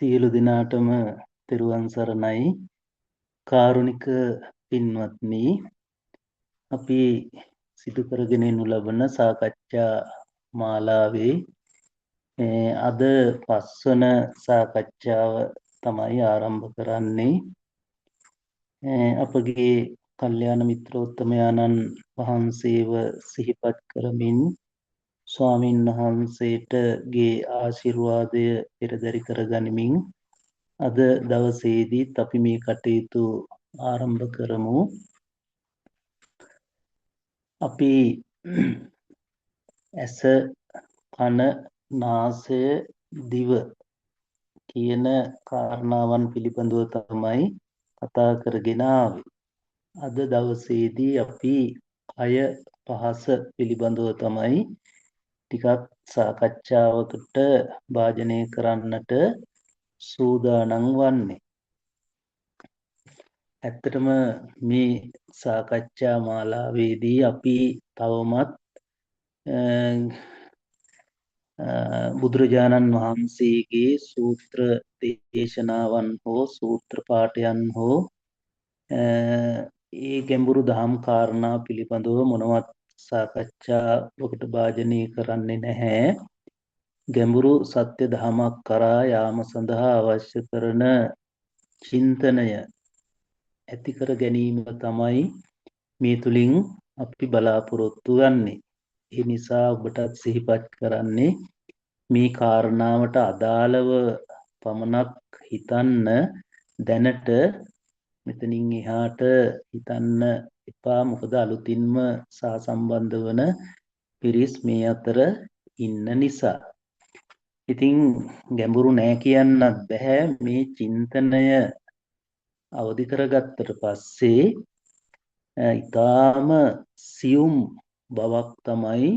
සියලු දෙනාටම තෙරුවන් සරණයි. කාරුණික පින්වත්නි, අපි සිදු කරගෙන එනු ලබන සාකච්ඡා මාලාවේ අද පස්වන සාකච්ඡාව තමයි ආරම්භ කරන්නේ. අපගේ කල්යාණ මිත්‍රෝත්තමයාණන් වහන්සේව සිහිපත් කරමින් ස්වාමින් වහන්සේටගේ ආශිර්වාදය පෙරදරි කරගනිමින් අද දවසේදීත් අපි මේ කටයුතු ආරම්භ කරමු. අපි ඇස, කන, නාසය, දිව කියන කාරණාවන් පිළිබඳව තමයි කතා කරගෙන ආවේ. අද දවසේදී අපි කය පහස පිළිබඳව තමයි ටිකක් සාකච්ඡාවකට භාජනය කරන්නට සූදානම් වන්නේ. ඇත්තටම මේ සාකච්ඡා මාලාවේදී අපි තවමත් බුදුරජාණන් වහන්සේගේ සූත්‍ර දේශනාවන් හෝ සූත්‍ර පාඨයන් හෝ ඒ ගැඹුරු දහම් කාරණා පිළිබඳව මොනවත් සාකච්ඡාවකට භාජනය කරන්නේ නැහැ. ගැඹුරු සත්‍ය දහමක් කරා යාම සඳහා අවශ්‍ය කරන චින්තනය ඇති කර ගැනීම තමයි මේ තුලින් අපි බලාපොරොත්තු වෙන්නේ. ඒ නිසා ඔබටත් සිහිපත් කරන්නේ මේ කාරණාවට අදාළව පමණක් හිතන්න, දැනට මෙතනින් එහාට හිතන්න එපා. මොකද අලුතින්ම සහසම්බන්ධ වන පිරිස් මේ අතර ඉන්න නිසා. ඉතින් ගැඹුරු නෑ කියන්නත් බැහැ. මේ චින්තනය අවදි කරගත්තට පස්සේ ඊටාම සියුම් බවක් තමයි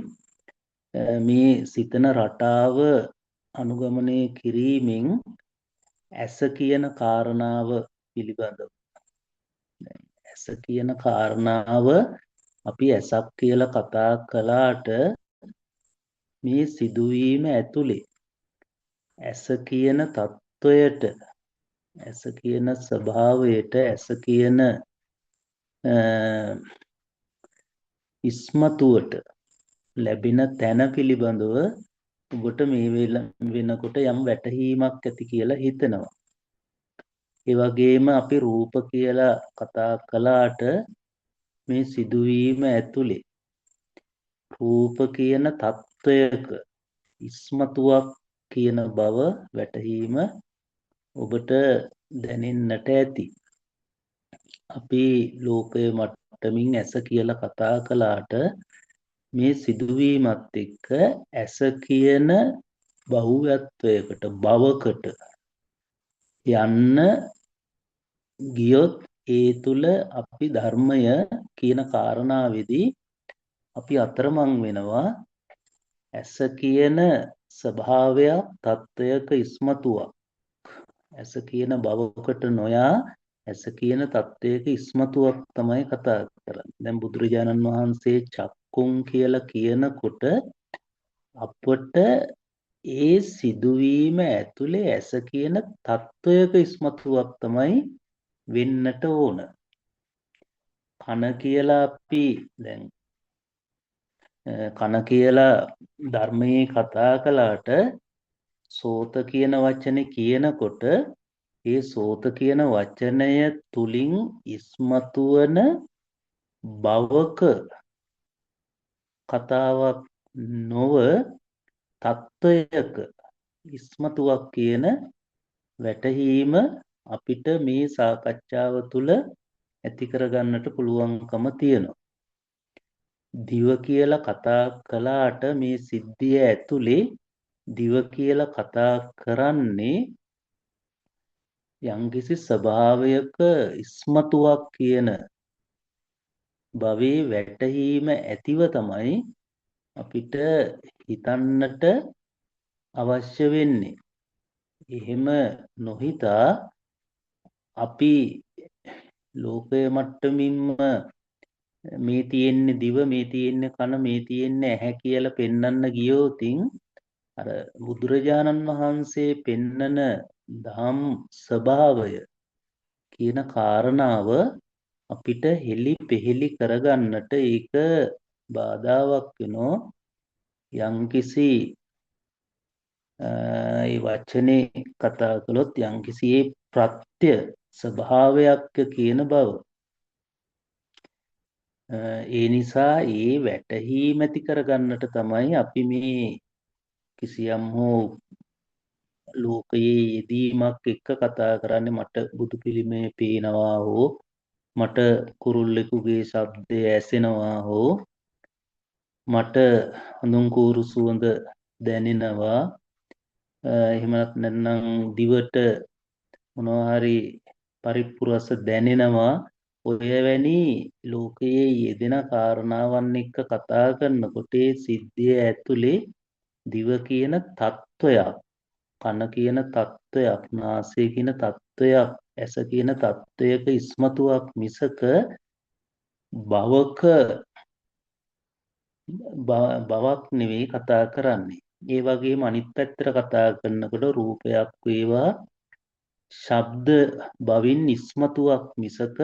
මේ සිතන රටාව අනුගමනය කිරීමෙන් ඇස කියන කාරණාව පිළිබඳව. ඇස කියන කාරණාව අපි ඇසක් කියලා කතා කළාට මේ සිදුවීම ඇතුලේ ඇස කියන තත්වයට, ඇස කියන ස්වභාවයට, ඇස කියන ඉස්මතුවට ලැබෙන තැන පිළිබඳව ඔබට මේ වෙනකොට යම් වැටහීමක් ඇති කියලා හිතෙනවා. ඒ වගේම අපි රූප කියලා කතා කළාට මේ සිදුවීම ඇතුලේ රූප කියන තත්වයක ඉස්මතුවක් කියන බව වැටහීම ඔබට දැනෙන්නට ඇති. අපි ලෝකය මට්ටමින් ඇස කියලා කතා කළාට මේ සිදුවීමත් එක්ක ඇස කියන බහුවත්වයකට, භවකට යන්න ගියොත් ඒ තුල අපි ධර්මය කියන කාරණාවේදී අපි අතරමං වෙනවා. ඇස කියන ස්වභාවයක්, තත්වයක ඉස්මතුවක්, ඇස කියන භවකට නොයා ඇස කියන තත්වයක ඉස්මතුවක් තමයි කතා කරන්නේ. දැන් බුදුරජාණන් වහන්සේ චක්කුන් කියලා කියනකොට අපට ඒ සිදුවීම ඇතුලේ ඇස කියන තත්වයක ඉස්මතුවක් තමයි වෙන්නට ඕන. කන කියලා අපි දැන් කන කියලා ධර්මයේ කතා කළාට සෝත කියන වචනේ කියනකොට ඒ සෝත කියන වචනය තුලින් ඉස්මතු වන භවක කතාවක් නොව තත්වයක ඉස්මතුවක් කියන වැටහීම අපිට මේ සාකච්ඡාව තුළ ඇති කරගන්නට පුළුවන්කම තියෙනවා. දිව කියලා කතා කළාට මේ සිද්ධිය ඇතුලේ දිව කියලා කතා කරන්නේ යම්කිසි ස්වභාවයක ඉස්මතුවක් කියන භවයේ වැටහීම ඇතිව තමයි අපිට හිතන්නට අවශ්‍ය වෙන්නේ. එහෙම නොහිතා අපි ලෝකය මට්ටමින්ම මේ තියෙන්නේ දිව, මේ තියෙන්නේ කන, මේ තියෙන්නේ ඇහැ කියලා පෙන්වන්න ගියොතින් අර බුදුරජාණන් වහන්සේ පෙන්නන දහම් ස්වභාවය කියන කාරණාව අපිට හෙලි පෙහෙලි කරගන්නට ඒක බාධාවක් වෙනෝ. යම්කිසි ඒ වචනේ කතා කළොත් යම්කිසි ඒ ප්‍රත්‍ය ස්වභාවයක් කියන බව. ඒ නිසා ඒ වැටහීම ඇති කරගන්නට තමයි අපි මේ කිසියම් හෝ ලෝකයේ යෙදීමක් එක්ක කතා කරන්නේ. මට බුදු පිළිමය පේනවා හෝ මට කුරුල්ලෙකුගේ ශබ්දය ඇසෙනවා හෝ මට හඳුන් කූරු සුවඳ දැනෙනවා, එහෙමත් නැත්නම් දිවට මොනවා හරි පරිප්පු රස දැනෙනවා, ඔය වැනි ලෝකයේ යෙදෙන කාරණාවන් එක්ක කතා කරනකොට ඒ සිද්ධිය ඇතුලේ දිව කියන තත්වයක්, කන කියන තත්වයක්, නාසය කියන තත්වයක්, ඇස කියන තත්වයක ඉස්මතුවක් මිසක භවක බවක් නෙවෙයි කතා කරන්නේ. ඒ වගේම අනිත් පැත්තට කතා කරනකොට රූපයක් වේවා ශබ්ද බවින් ඉස්මතුවක් මිසක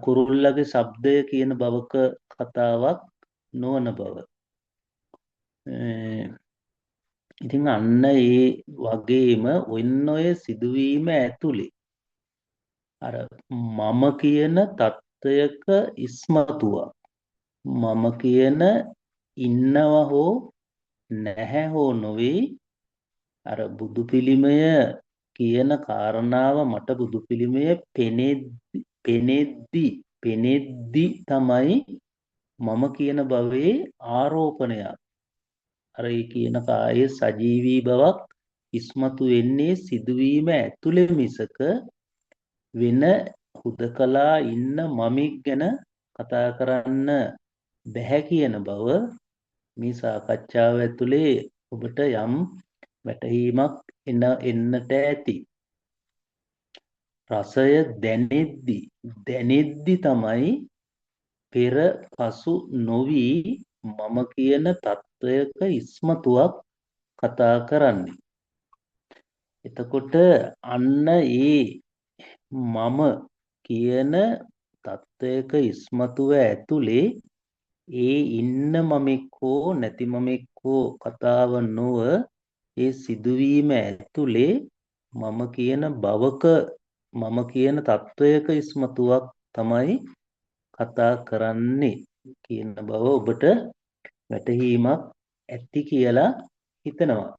කුරුල්ලගේ ශබ්දය කියන බවක කතාවක් නොවන බව. ඉතින් අන්න ඒ වගේම ඔන්න ඔය සිදුවීම ඇතුලේ අර මම කියන තත්වයක ඉස්මතුවක්, මම කියන ඉන්නව හෝ නැහැ හෝ නොවේ. අර බුදු පිළිමය කියන කාරණාව මට බුදු පිළිමය පෙනෙද්දි තමයි මම කියන භවයේ ආරෝපණයක්. අර ඒ කියන කායේ සජීවී බවක් ඉස්මතු වෙන්නේ සිදුවීම ඇතුලේ මිසක වෙන හුදකලා ඉන්න මමෙක් ගැන කතා කරන්න බැහැ කියන බව මේ සාකච්ඡාව ඇතුලේ ඔබට යම් වැටහීමක් එන්නට ඇති. රසය දැනෙද්දි තමයි පෙර පසු නොවි මම කියන තත්වයක ඉස්මතුවක් කතා කරන්නේ. එතකොට අන්න ඒ මම කියන තත්වයක ඉස්මතුව ඇතුලේ ඒ ඉන්න මමෙක් හෝ නැති මමෙක් හෝ කතාව නොව ඒ සිදුවීම ඇතුලේ මම කියන භවක මම කියන තත්වයක ඉස්මතුවක් තමයි කතා කරන්නේ කියන බව ඔබට වැටහීමක් ඇති කියලා හිතනවා.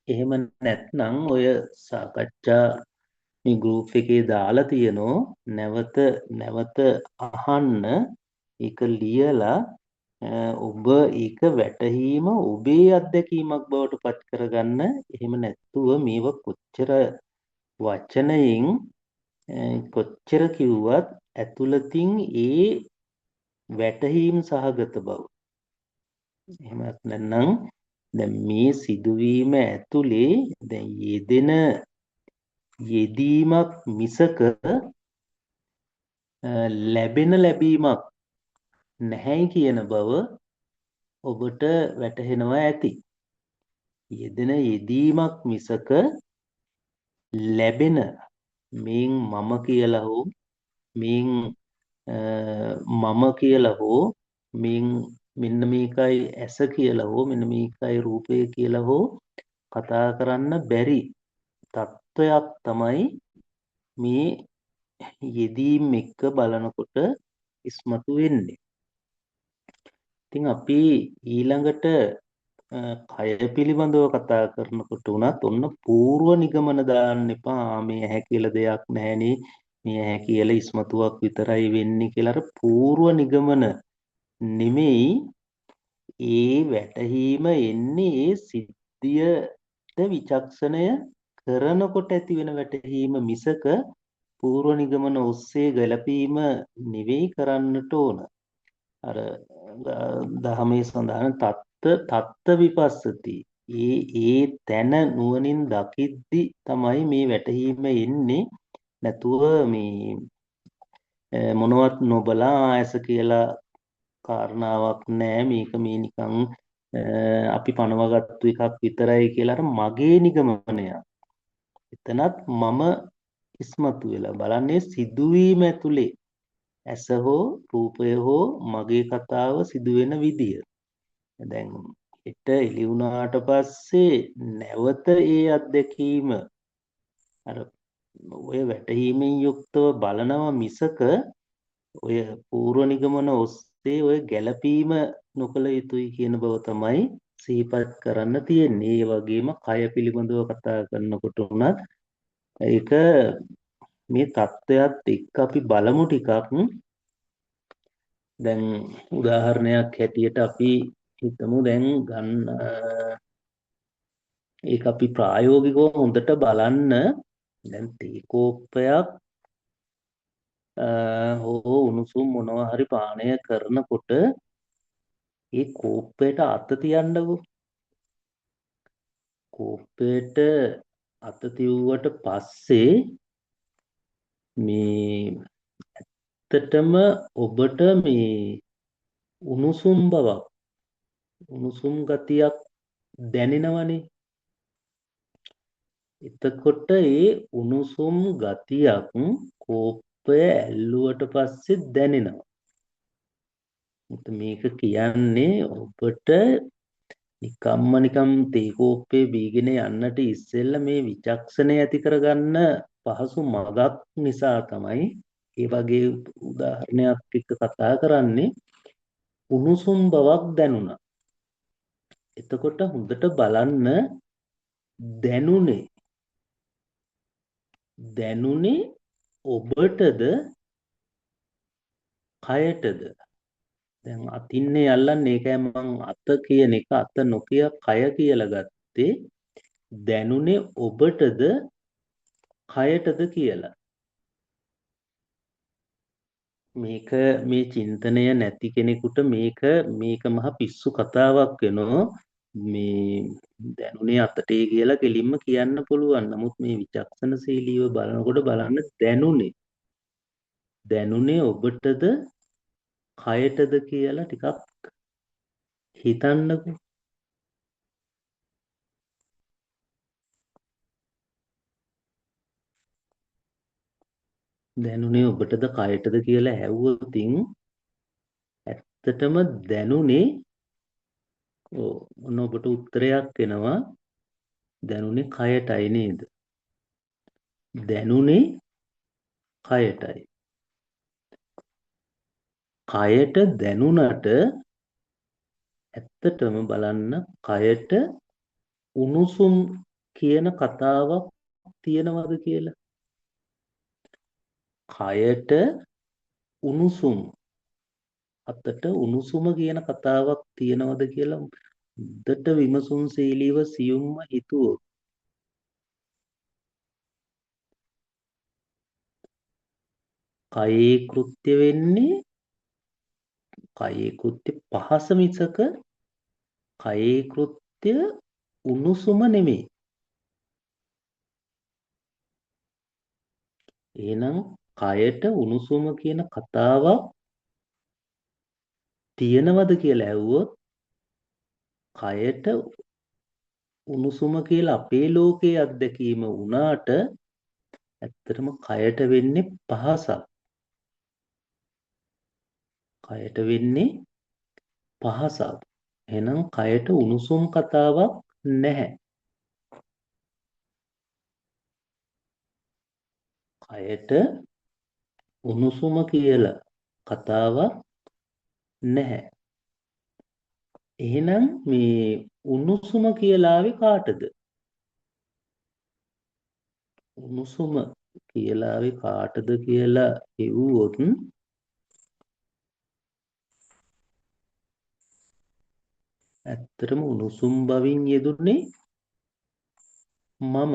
එහෙම නැත්නම් ඔය සාකච්ඡා මේ ගෲප් එකේ දාලා තියෙනෝ නැවත නැවත අහන්න, ඒක ලියලා ඔබ ඒක වැටහීම ඔබේ අත්දැකීමක් බවට පත් කරගන්න. එහෙම නැතුව මේව කොච්චර වචනයෙන් කොච්චර කිව්වත් ඇතුළතින් ඒ වැටහීම් සහගත බව. එහෙමත් නැත්නම් දැන් මේ සිදුවීම ඇතුලේ දැන් යෙදෙන යෙදීමක් මිසක ලැබෙන ලැබීමක් නැහැයි කියන බව ඔබට වැටහෙනවා ඇති. යෙදෙන යෙදීමක් මිසක ලැබෙන මේන් මම කියලා හෝ මේන් මම කියලා හෝ මේන් මෙන්න මේකයි ඇස කියලා හෝ මෙන්න මේකයි රූපය කියලා හෝ කතා කරන්න බැරි තත්ත්වයක් තමයි මේ යෙදීම් එක්ක බලනකොට ඉස්මතු වෙන්නේ. ඉතින් අපි ඊළඟට කය පිළිබඳව කතා කරනකොට උනත් ඔන්න පූර්ව නිගමන දාන්න එපා. මේ ඇහැ කියලා දෙයක් නැහැනේ, මේ ඇහැ කියලා ඉස්මතුවක් විතරයි වෙන්නේ කියලා අර පූර්ව නිගමන නෙමෙයි. ඒ වැටහීම එන්නේ ඒ සිද්ධියට විචක්ෂණය කරනකොට ඇති වෙන වැටහීම මිසක පූර්ව නිගමන ඔස්සේ ගැලපීම නෙවෙයි කරන්නට ඕන. අර දහමේ සඳහන් තත්ත විපස්සති. ඒ ඒ තැන නුවණින් දකිද්දි තමයි මේ වැටහීම එන්නේ. නැතුව මේ මොනවත් නොබලා ඇස කියලා කාරණාවක් නෑ, මේක මේ නිකන් අපි පනවගත්තු එකක් විතරයි කියලා අර මගේ නිගමනයක්. එතනත් මම ඉස්මතු වෙලා බලන්නේ සිදුවීම ඇතුලේ ඇස හෝ රූපය හෝ මගේ කතාව සිදුවෙන විදිය. දැන් හෙට එළි වුණාට පස්සේ නැවත ඒ අත්දැකීම අර ඔය වැටහීමෙන් යුක්තව බලනවා මිසක ඔය පූර්ව නිගමන ඔස්සේ ඔය ගැළපීම නොකළ යුතුයි කියන බව තමයි සිහිපත් කරන්න තියෙන්නේ. ඒ වගේම කය පිළිබඳව කතා කරනකොට උනත් ඒක මේ தත්වයක් එක්ක අපි බලමු ටිකක්. දැන් උදාහරණයක් හැටියට අපි හිතමු දැන් ගන්න ඒක අපි ප්‍රායෝගිකව හොඳට බලන්න. දැන් තේ කෝප්පයක් හෝ උණුසුම් මොනවා හරි පානය කරනකොට ඒ කෝප්පයට අත තියන්නකෝ. කෝප්පයට අත තියුවට පස්සේ මේ ඇත්තටම ඔබට මේ උණුසුම් බවක් උණුසුම් ගතියක් දැනෙනවනේ. එතකොට ඒ උණුසුම් ගතියක් කෝප්පය ඇල්ලුවට පස්සේ දැනෙනවා. මේක කියන්නේ ඔබට නිකම්ම නිකම් තේ කෝප්පේ බීගෙන යන්නට ඉස්සෙල්ලා මේ විචක්ෂණය ඇති කරගන්න පහසු මගක් නිසා තමයි ඒ වගේ උදාහරණයක් එක්ක කතා කරන්නේ. උණුසුම් බවක් දැනුණා. එතකොට හොඳට බලන්න දැනුනේ දැනුනේ ඔබටද කයටද? දැන් අතින්නේ අල්ලන්නේ ඒකයි මං අත කියන එක අත නොකිය කය කියලා ගත්තේ. දැනුනේ ඔබටද කයටද කියලා. මේක මේ චින්තනය නැති කෙනෙකුට මේක මේක මහ පිස්සු කතාවක් වෙනවා. මේ දැනුනේ අතටේ කියලා කෙලින්ම කියන්න පුළුවන්. නමුත් මේ විචක්ෂණශීලීව බලනකොට බලන්න දැනුනේ දැනුනේ ඔබටද කයටද කියලා ටිකක් හිතන්නකෝ. දැනුනේ ඔබටද කයටද කියලා ඇහුවොතින් ඇත්තටම දැනුනේ ඔව් ඔන්න ඔබට උත්තරයක් එනවා. දැනුනේ කයටයි නේද? දැනුනේ කයටයි. කයට දැනුණට ඇත්තටම බලන්න කයට උණුසුම් කියන කතාවක් තියෙනවද කියලා. කයට උණුසුම් අතට උණුසුම කියන කතාවක් තියෙනවද කියලා හොඳට විමසුම්ශීලීව සියුම්ව හිතුවොත් කයේ කෘත්‍ය වෙන්නේ කයේ කෘත්‍ය පහස මිසක කයේ කෘත්‍ය උණුසුම නෙමෙයි. එහෙනම් කයට උණුසුම කියන කතාවක් තියෙනවද කියලා ඇහුවොත් කයට උණුසුම කියලා අපේ ලෝකයේ අත්දැකීම වුණාට ඇත්තටම කයට වෙන්නේ පහසක්. කයට වෙන්නේ පහසක්. එහෙනම් කයට උණුසුම් කතාවක් නැහැ. කයට උණුසුම කියලා කතාවක් නැහැ. එහෙනම් මේ උණුසුම කියලා ආවේ කාටද? උණුසුම කියලා ආවේ කාටද කියලා හෙව්වොත් ඇත්තටම උණුසුම් බවින් යෙදුනේ මම.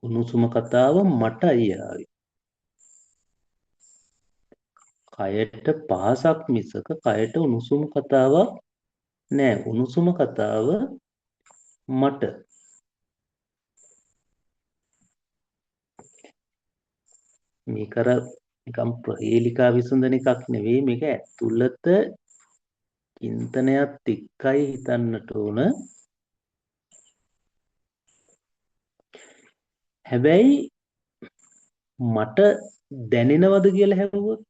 උණුසුම කතාව මටයි ආවේ. කයට පහසක් මිසක කයට උණුසුම් කතාවක් නෑ. උණුසුම කතාව මට. මේක අර නිකම් ප්‍රහේලිකා විසඳන එකක් නෙවෙයි. මේක ඇතුළත චින්තනයත් එක්කයි හිතන්නට ඕන. හැබැයි මට දැනෙනවද කියලා හැවුවොත්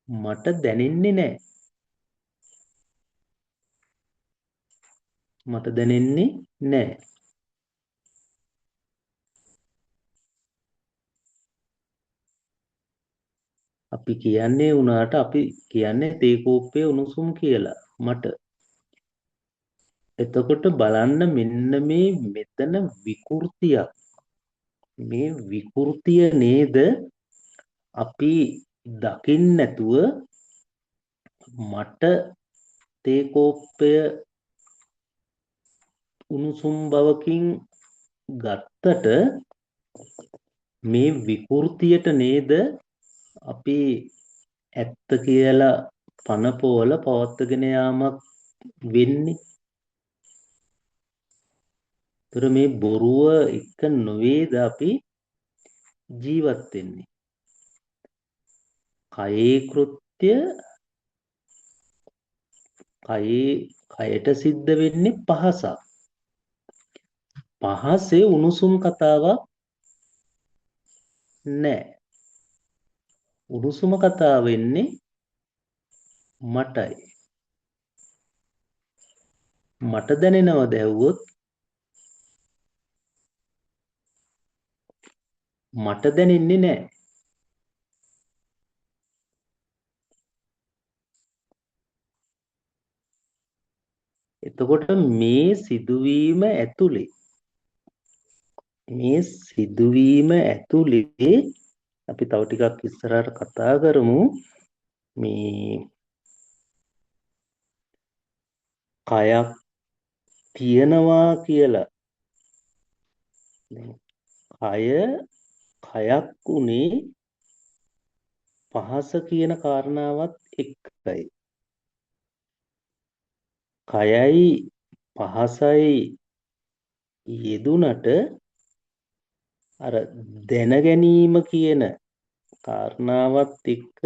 මට දැනෙන්නේ නැහැ. මට දැනෙන්නේ නැහැ. අපි කියන්නේ වුණාට අපි කියන්නේ තේ කෝප්පේ උණුසුම් කියලා මට. එතකොට බලන්න මෙන්න මේ මෙතන විකෘතියක්. මේ විකෘතිය නේද අපි දකින්න නැතුව මට තේ කෝප්පය උණුසුම් බවකින් ගත්තට මේ විකෘතියට නේද අපි ඇත්ත කියලා පණ පොවල පවත්වගෙන යාමක් වෙන්නේ. ඒතර මේ බොරුව එක නොවේද අපි ජීවත් වෙන්නේ. කයේ කෘත්‍ය කයේ කයට සිද්ධ වෙන්නේ පහසක්. පහසේ උණුසුම් කතාවක් නෑ. උණුසුම කතාව වෙන්නේ මටයි. මට දැනෙනවද ඇහුවොත් මට දැනෙන්නේ නෑ. එතකොට මේ සිදුවීම ඇතුලේ මේ සිදුවීම ඇතුලේ අපි තව ටිකක් ඉස්සරහට කතා කරමු. මේ කයක් තියනවා කියලා. දැන් කය කයක් උනේ පහස කියන කාරණාවත් එක්කයි. කයයි පහසයි යෙදුනට අර දැන ගැනීම කියන කාරණාවත් එක්ක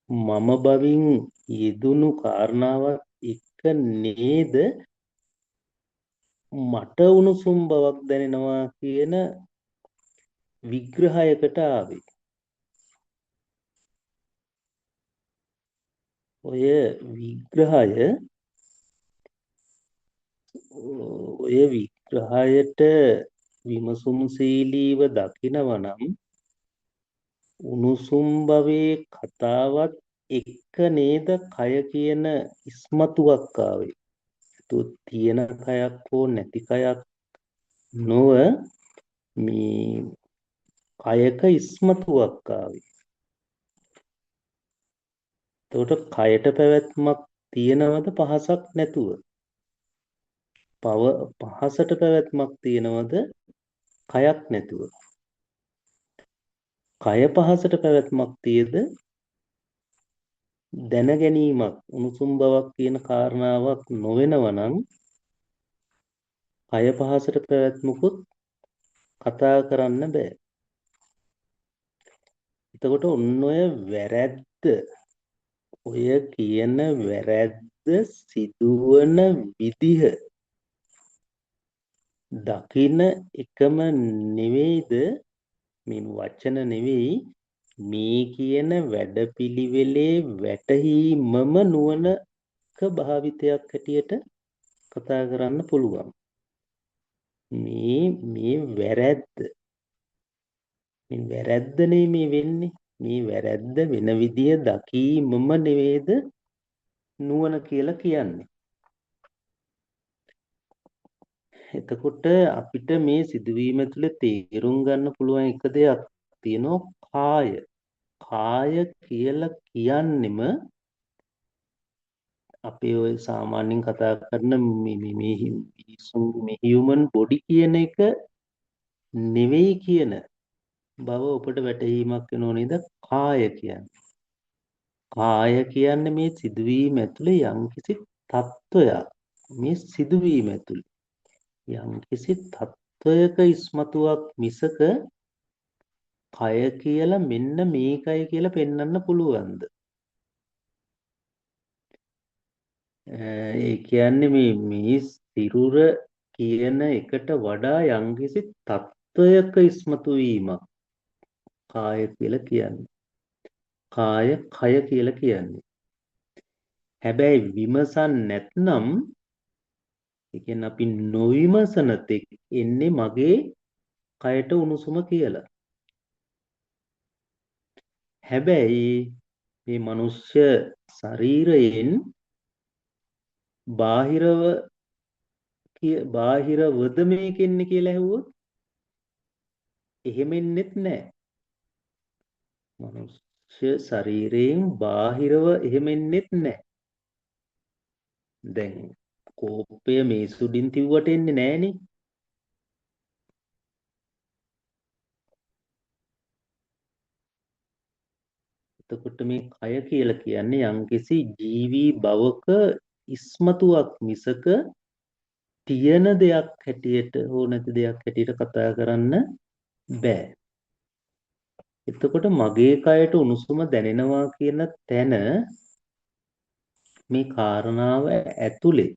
මම බවින් යෙදුණු කාරණාවත් එක්ක නේද මට උණුසුම් බවක් දැනෙනවා කියන විග්‍රහයකට ආවේ. ඔය විග්‍රහය ඔය විග්‍රහයට විමසුම්ශීලීව දකිනවා නම් උණුසුම් භවයේ කතාවත් එක්ක නේද කය කියන ඉස්මතුවක් ආවේ. ඒතු තියෙන කයක් හෝ නැති කයක් නොව මේ කයක ඉස්මතුවක් ආවේ. එතකොට කයට පැවැත්මක් තියෙනවද පහසක් නැතුව? පහසට පැවැත්මක් තියෙනවද කයක් නැතුව? කය පහසට පැවැත්මක් තියද දැන ගැනීමක් උණුසුම් බවක් කියන කාරණාවක් නොවෙනව නම් කය පහසට පැවැත්මකුත් කතා කරන්න බෑ. එතකොට ඔන්න ඔය වැරැද්ද, ඔය කියන වැරැද්ද සිදුවන විදිහ දකින එකම නෙවෙයිද, මේ වචන නෙවෙයි, මේ කියන වැඩපිළිවෙලේ වැටහීමම නුවණක භාවිතයක් හැටියට කතා කරන්න පුළුවන්. මේ මේ වැරැද්ද, මේ වැරැද්දනේ මේ වෙන්නේ. මේ වැරැද්ද වෙන විදිය දකීමම නෙවෙයිද නුවණ කියලා කියන්නේ. එතකොට අපිට මේ සිදුවීම තුළ තේරුම් ගන්න පුළුවන් එක දෙයක් තියෙනවා, කාය. කාය කියලා කියන්නෙම අපේ ඔය සාමාන්‍යයෙන් කතා කරන මේ මේ මේ මිනිස්සුන්ගේ මේ හියුමන් බොඩි කියන එක නෙවෙයි කියන බව ඔබට වැටහීමක් වෙනව නේද? කාය කියන්නේ. කාය කියන්නේ මේ සිදුවීම ඇතුලේ යම්කිසි තත්වයක්. මේ සිදුවීම ඇතුලේ යම්කිසි තත්වයක ඉස්මතුවක් මිසක කය කියලා මෙන්න මේකයි කියලා පෙන්වන්න පුළුවන්ද? ඒ කියන්නේ මේ මේ සිරුර කියන එකට වඩා යම්කිසි තත්වයක ඉස්මතු වීමක් කාය කියලා කියන්නේ. කාය කය කියලා කියන්නේ. හැබැයි විමසන් නැත්නම්, ඒ කියන්නේ අපි නොවිමසන තෙක් එන්නේ මගේ කයට උණුසුම කියලා. හැබැයි මේ මනුෂ්‍ය ශරීරයෙන් බාහිරව බාහිරවද මේක එන්නේ කියලා ඇහුවොත් එහෙම එන්නෙත් නෑ. මනුෂ්‍ය ශරීරයෙන් බාහිරව එහෙම එන්නෙත් නෑ. දැන් කෝපය මේ සුඩින් තිව්වට එන්නේ නෑනේ. එතකොට මේ කය කියලා කියන්නේ යම්කිසි ජීවී භවක ඉස්මතුවක් මිසක තියෙන දෙයක් හැටියට හෝ නැති දෙයක් හැටියට කතා කරන්න බෑ. එතකොට මගේ කයට උණුසුම දැනෙනවා කියන තැන මේ කාරණාව ඇතුලේ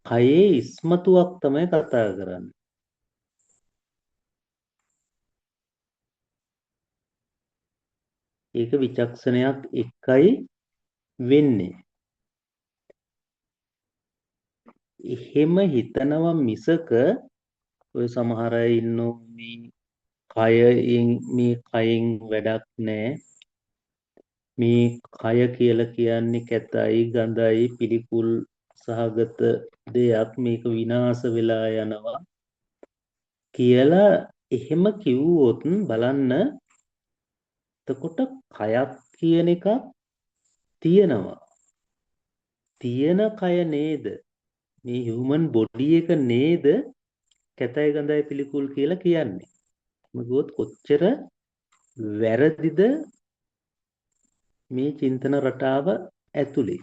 කයේ ඉස්මතුවක් තමයි කතා කරන්නේ. ඒක විචක්ෂණයක් එක්කයි වෙන්නේ. එහෙම හිතනවා මිසක ඔය සමහර අය ඉන්නෝ මේ කයෙන් මේ කයෙන් වැඩක් නෑ, මේ කය කියලා කියන්නේ කැතයි ගඳයි පිළිකුල් සහගත දෙයක්, මේක විනාශ වෙලා යනවා කියලා එහෙම කිව්වොත් බලන්න, එතකොට කයක් කියන එකක් තියෙනවා. තියෙන කය නේද මේ හියුමන් බොඩි එක නේද කැතයි ගඳයි පිළිකුල් කියලා කියන්නේ. මොකද කොච්චර වැරදිද මේ චින්තන රටාව ඇතුලේ.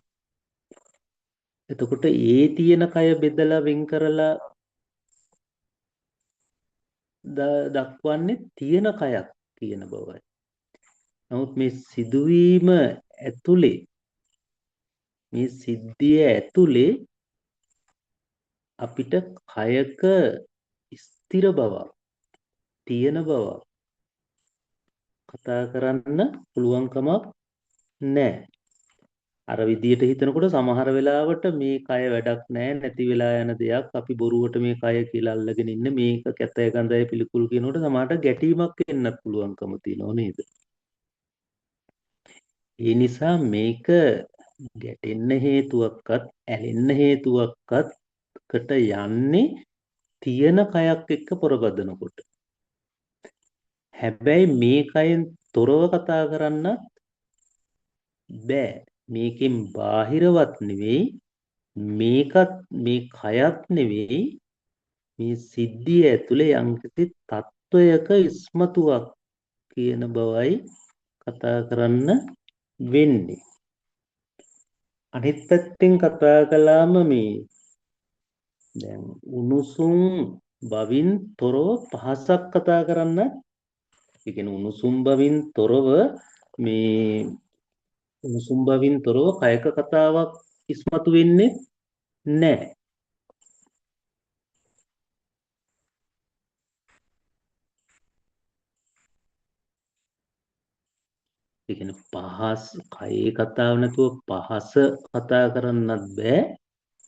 එතකොට ඒ තියෙන කය බෙදලා වෙන් කරලා දක්වන්නේ තියෙන කයක් කියන බවයි. නමුත් මේ සිදුවීම ඇතුලේ මේ සිද්ධිය ඇතුලේ අපිට කයක ස්ථිර බවක් තියෙන බවක් කතා කරන්න පුළුවන්කමක් නෑ. අර විදියට හිතනකොට සමහර වෙලාවට මේ කය වැඩක් නෑ, නැති වෙලා යන දෙයක්, අපි බොරුවට මේ කය කියලා අල්ලගෙන ඉන්න, මේක කැතයි ගඳයි පිළිකුල් කියනකොට සමහරට ගැටීමක් එන්නත් පුළුවන්කම තියෙනව නේද? ඒ නිසා මේක ගැටෙන්න හේතුවක්වත් ඇලෙන්න හේතුවක්වත් කට යන්නේ තියෙන කයක් එක්ක පොරබදනකොට. හැබැයි මේ කයෙන් තොරව කතා කරන්නත් බෑ. මේකෙන් බාහිරවත් නෙවෙයි, මේකත් මේ කයත් නෙවෙයි, මේ සිද්ධිය ඇතුලේ යම්කිසි තත්වයක ඉස්මතුවක් කියන බවයි කතා කරන්න වෙන්නේ. අනිත් පැත්තෙන් කතා කළාම මේ දැන් උණුසුම් බවින් තොරව පහසක් කතා කරන්න, ඒ කියන්නේ උණුසුම් බවින් තොරව මේ උණුසුම් බවින් තොරව කයක කතාවක් ඉස්මතු වෙන්නේ නැහැ. ඒ කියන්නේ පහස් කයේ කතාව නැතුව පහස කතා කරන්නත් බෑ.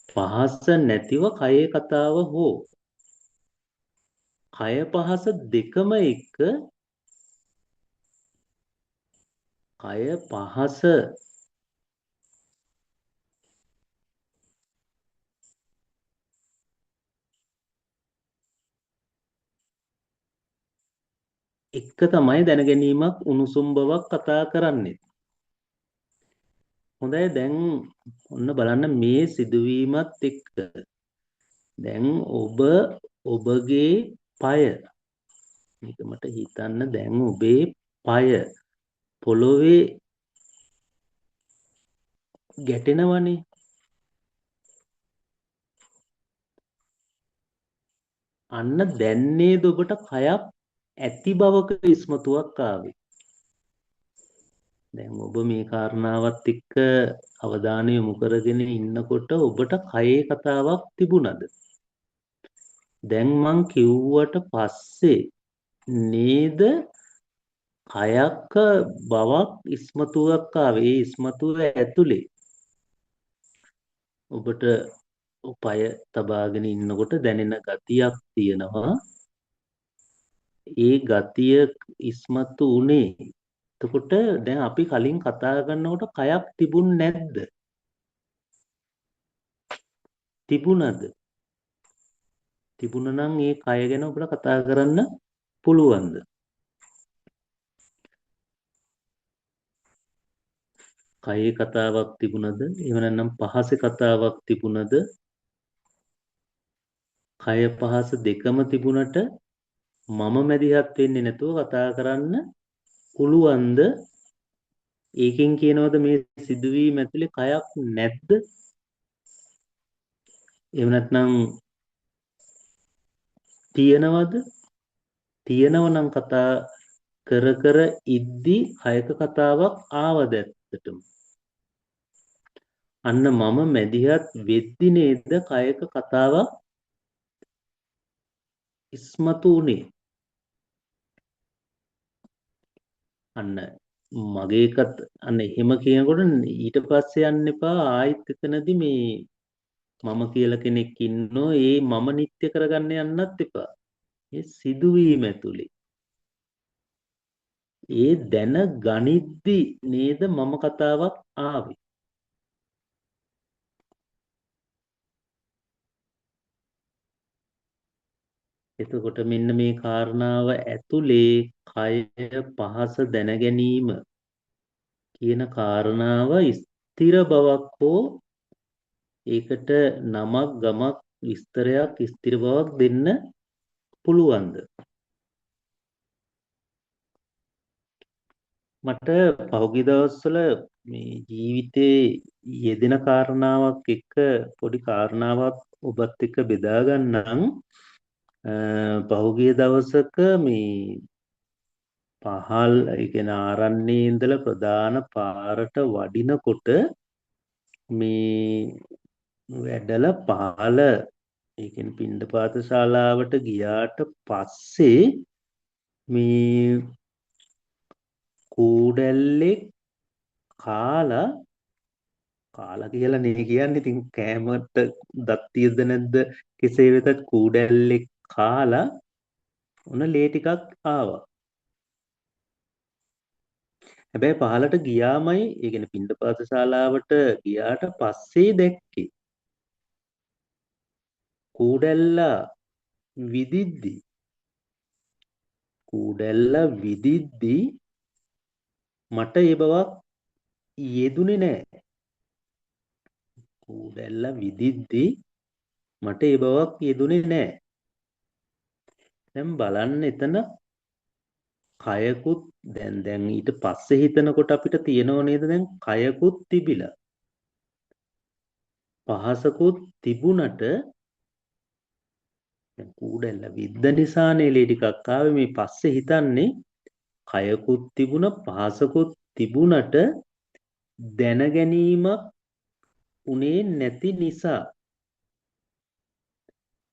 පහස නැතිව කයේ කතාව හෝ කය පහස දෙකම එක්ක කය පහස එක්ක තමයි දැනගැනීමක් උණුසුම් බවක් කතා කරන්නේ. හොඳයි, දැන් ඔන්න බලන්න මේ සිදුවීමත් එක්ක දැන් ඔබ ඔබගේ පය, මේක මට හිතන්න, දැන් ඔබේ පය පොළොවේ ගැටෙනවනේ. අන්න දැන් නේද ඔබට කයක් ඇති බවක ඉස්මතුවක් ආවේ. දැන් ඔබ මේ කාරණාවත් එක්ක අවධානය යොමු කරගෙන ඉන්නකොට ඔබට කයේ කතාවක් තිබුණද? දැන් මං කිව්වට පස්සේ නේද කයක බවක් ඉස්මතුවක් ආවේ. ඒ ඉස්මතුව ඇතුලේ ඔබට පය තබාගෙන ඉන්නකොට දැනෙන ගතියක් තියෙනවා. ඒ ගතිය ඉස්මතු උනේ. එතකොට දැන් අපි කලින් කතා කරනකොට කයක් තිබුණ නැද්ද? තිබුණද? තිබුණා නම් ඒ කය ගැන ඔබට කතා කරන්න පුළුවන්ද? කයේ කතාවක් තිබුණද? එහෙම නැත්නම් පහසේ කතාවක් තිබුණද? කය පහස දෙකම තිබුණට මම මැදිහත් වෙන්නේ නැතුව කතා කරන්න පුළුවන්ද? ඒකෙන් කියනවද මේ සිදුවීම ඇතුලේ කයක් නැද්ද? එහෙම නැත්නම් තියෙනවද? තියෙනව නම් කතා කර කර ඉද්දි කයක කතාවක් ආවද ඇත්තටම? අන්න මම මැදිහත් වෙද්දි නේද කයක කතාවක් ඉස්මතු වුණේ. අන්න මගේ එකත් අන්න එහෙම කියනකොට ඊට පස්සේ යන්න එපා ආයිත් එතනදි මේ මම කියලා කෙනෙක් ඉන්නෝ ඒ මම නිත්‍ය කරගන්න යන්නත් එපා. ඒ සිදුවීම ඇතුලේ ඒ දැන ගනිද්දි නේද මම කතාවක් ආවේ. එතකොට මෙන්න මේ කාරණාව ඇතුලේ කය පහස දැන ගැනීම කියන කාරණාව ස්ථිර බවක් හෝ ඒකට නමක් ගමක් විස්තරයක් ස්ථිර බවක් දෙන්න පුළුවන්ද? මට පහුගිය දවස්වල මේ ජීවිතේ යෙදෙන කාරණාවක් එක්ක පොඩි කාරණාවක් ඔබත් එක්ක බෙදා ගන්නම්. පහුගිය දවසක මේ පහල් ඒ කියන්නේ ආරණ්‍යයේ ඉඳලා ප්‍රධාන පාරට වඩිනකොට මේ වැඩලා පහළ ඒ කියන්නේ පිණ්ඩපාත ශාලාවට ගියාට පස්සේ මේ කූඩැල්ලෙක් කාලා කාලා කියලා නේ කියන්නේ. ඉතින් කෑමට දත් තියෙද නැද්ද කෙසේ වෙතත් කූඩැල්ලෙක් කාලා ඔන්න ලේ ටිකක් ආවා. හැබැයි පහලට ගියාමයි ඒ කියන්නේ පිණ්ඩපාත ශාලාවට ගියාට පස්සේ දැක්කේ කූඩැල්ලා විදිද්දි කූඩැල්ලා විදිද්දි මට ඒ බවක් යෙදුනේ නෑ. කූඩැල්ලා විදිද්දි මට ඒ බවක් යෙදුනේ නෑ. දැන් බලන්න එතන කයකුත් දැන් දැන් ඊට පස්සේ හිතනකොට අපිට තියෙනව නේද දැන් කයකුත් තිබිලා පහසකුත් තිබුණට දැන් කූඩැල්ල විද්ද නිසානේ ලේ ටිකක් ආවේ. මේ පස්සේ හිතන්නේ කයකුත් තිබුණ පහසකුත් තිබුණට දැන ගැනීමක් උනේ නැති නිසා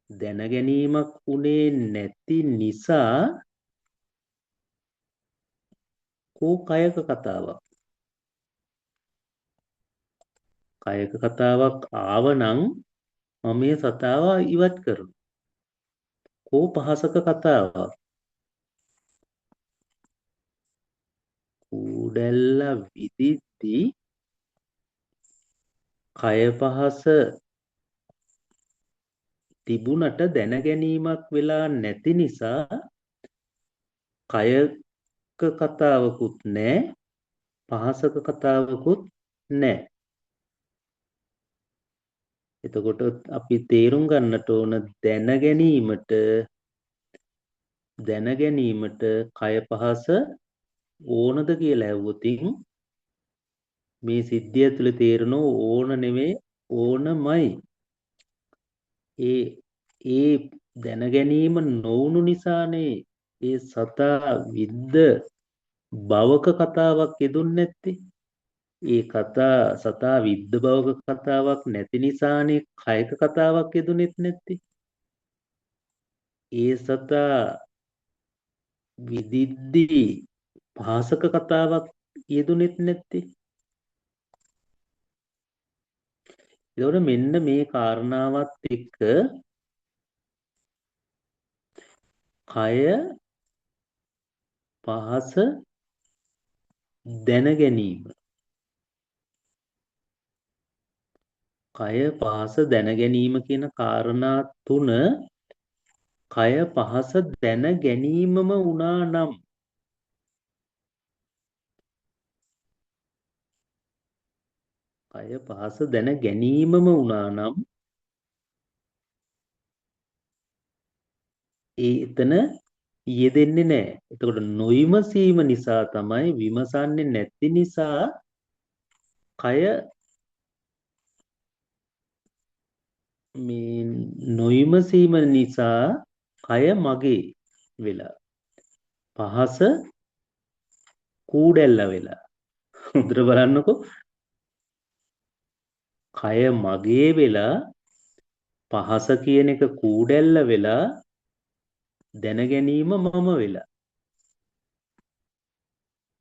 දැන ගැනීමක් උනේ නැති නිසා කෝ කයක කතාවක් කයක කතාවක් ආවනම් මම මේ සතාව ඉවත් කරනවා. කෝ පහසක කතාවක් කූඩැල්ල විදිද්දි කය පහස තිබුණට දැන ගැනීමක් වෙලා නැති නිසා කයක කතාවකුත් නෑ පහසක කතාවකුත් නෑ. එතකොට අපි තේරුම් ගන්නට ඕන දැන ගැනීමට දැන ගැනීමට කය පහස ඕනද කියලා ඇහුවොතින් මේ සිද්ධිය ඇතුලේ තේරෙන ඕන නෙමෙයි ඕනමයි. ඒ ඒ දැන ගැනීම නොවුණු නිසානේ ඒ සතා විද්ද භවක කතාවක් යෙදුන්නේ නැත්තේ? ඒ කතා සතා විද්ද භවක කතාවක් නැති නිසානේ කයක කතාවක් යෙදුනෙත් නැත්තේ. ඒ සතා විදිද්දී පහසක කතාවක් යෙදුනෙත් නැත්තේ. එතකොට මෙන්න මේ කාරණාවත් එක්ක කය පහස දැන ගැනීම, කය පහස දැන ගැනීම කියන කාරණා තුන කය පහස දැන ගැනීමම වුණා නම් කය පහස දැන ගැනීමම වුණා නම් ඒ එතන යෙදෙන්නේ නැහැ. එතකොට නොවිමසීම නිසා තමයි, විමසන්නේ නැති නිසා කය මේ නොවිමසීම නිසා කය මගේ වෙලා පහස කූඩැල්ල වෙලා. හොඳට බලන්නකෝ, කය මගේ වෙලා පහස කියන එක කූඩැල්ල වෙලා දැන ගැනීම මම වෙලා.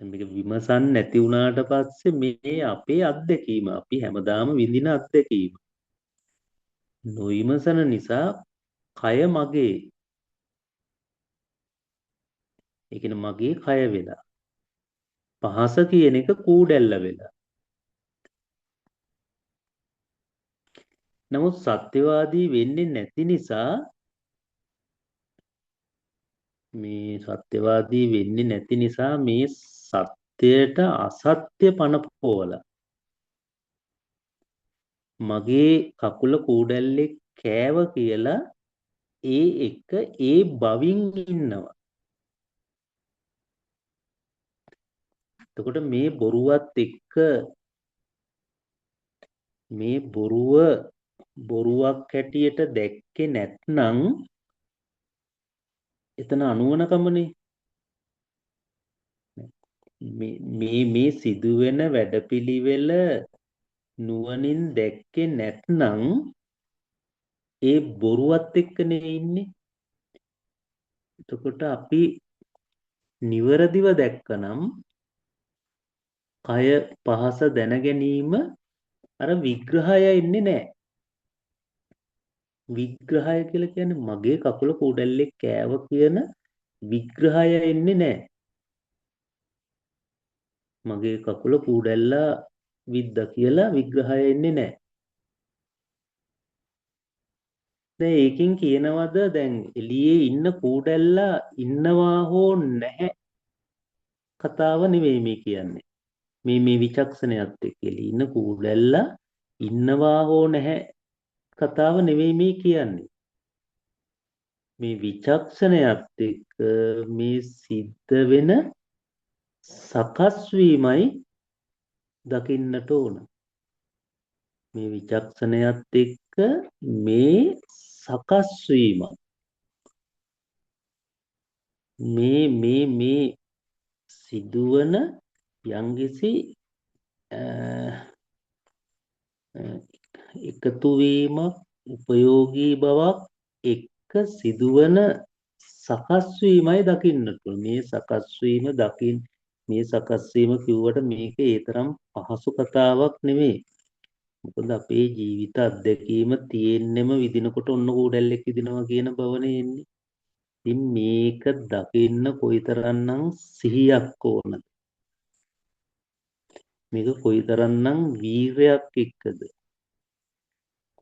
දැන් මේක විමසන් නැති වුණාට පස්සේ මේ අපේ අත්දැකීම, අපි හැමදාම විඳින අත්දැකීම නොවිමසන නිසා කය මගේ, ඒ කියන්නේ මගේ කය වෙලා, පහස කියන එක කූඩැල්ල වෙලා. නමුත් සත්‍යවාදී වෙන්නේ නැති නිසා, මේ සත්‍යවාදී වෙන්නේ නැති නිසා මේ සත්‍යයට අසත්‍ය පණ පොවලා මගේ කකුල කූඩැල්ලේ කෑව කියලා ඒ එක ඒ බවින් ඉන්නවා. එතකොට මේ බොරුවත් එක්ක මේ බොරුව බොරුවක් හැටියට දැක්කේ නැත්නම් එතන අනුවණකමනේ. මේ මේ මේ සිදුවෙන වැඩපිළිවෙල නුවණින් දැක්කේ නැත්නම් ඒ බොරුවත් එක්කනේ ඉන්නේ. එතකොට අපි නිවැරදිව දැක්කනම් කය පහස දැන ගැනීම අර විග්‍රහය එන්නේ නැහැ. විග්‍රහය කියලා කියන්නේ මගේ කකුල කූඩැල්ලේ කෑව කියන විග්‍රහය එන්නේ නැහැ. මගේ කකුල කූඩැල්ලා විද්දා කියලා විග්‍රහය එන්නේ නැහැ. දැන් ඒකෙන් කියනවද දැන් එළියේ ඉන්න කූඩැල්ලා ඉන්නවා හෝ නැහැ කතාව නෙවෙයි මේ කියන්නේ. මේ මේ විචක්ෂණයත් එක්ක එළියේ ඉන්න කූඩැල්ලා ඉන්නවා හෝ නැහැ කතාව නෙවෙයි මේ කියන්නේ. මේ විචක්ෂණයත් එක්ක මේ සිද්ධ වෙන සකස් වීමයි දකින්නට ඕන. මේ විචක්ෂණයත් එක්ක මේ සකස් වීම, මේ මේ මේ සිදුවන යම්කිසි එකතු වීමක්, උපයෝගී බවක් එක්ක සිදුවන සකස් වීමයි දකින්නට ඕන. මේ සකස් වීම දකින්, මේ සකස් වීම කිව්වට මේක ඒ තරම් පහසු කතාවක් නෙමෙයි. මොකද අපේ ජීවිත අත්දැකීම තියෙන්නෙම විදිනකොට ඔන්න කූඩැල්ලෙක් විදිනවා කියන බවනේ එන්නේ. ඉතින් මේක දකින්න කොයිතරම්නම් සිහියක් ඕනද? මේක කොයිතරම්නම් වීරයක් එක්කද?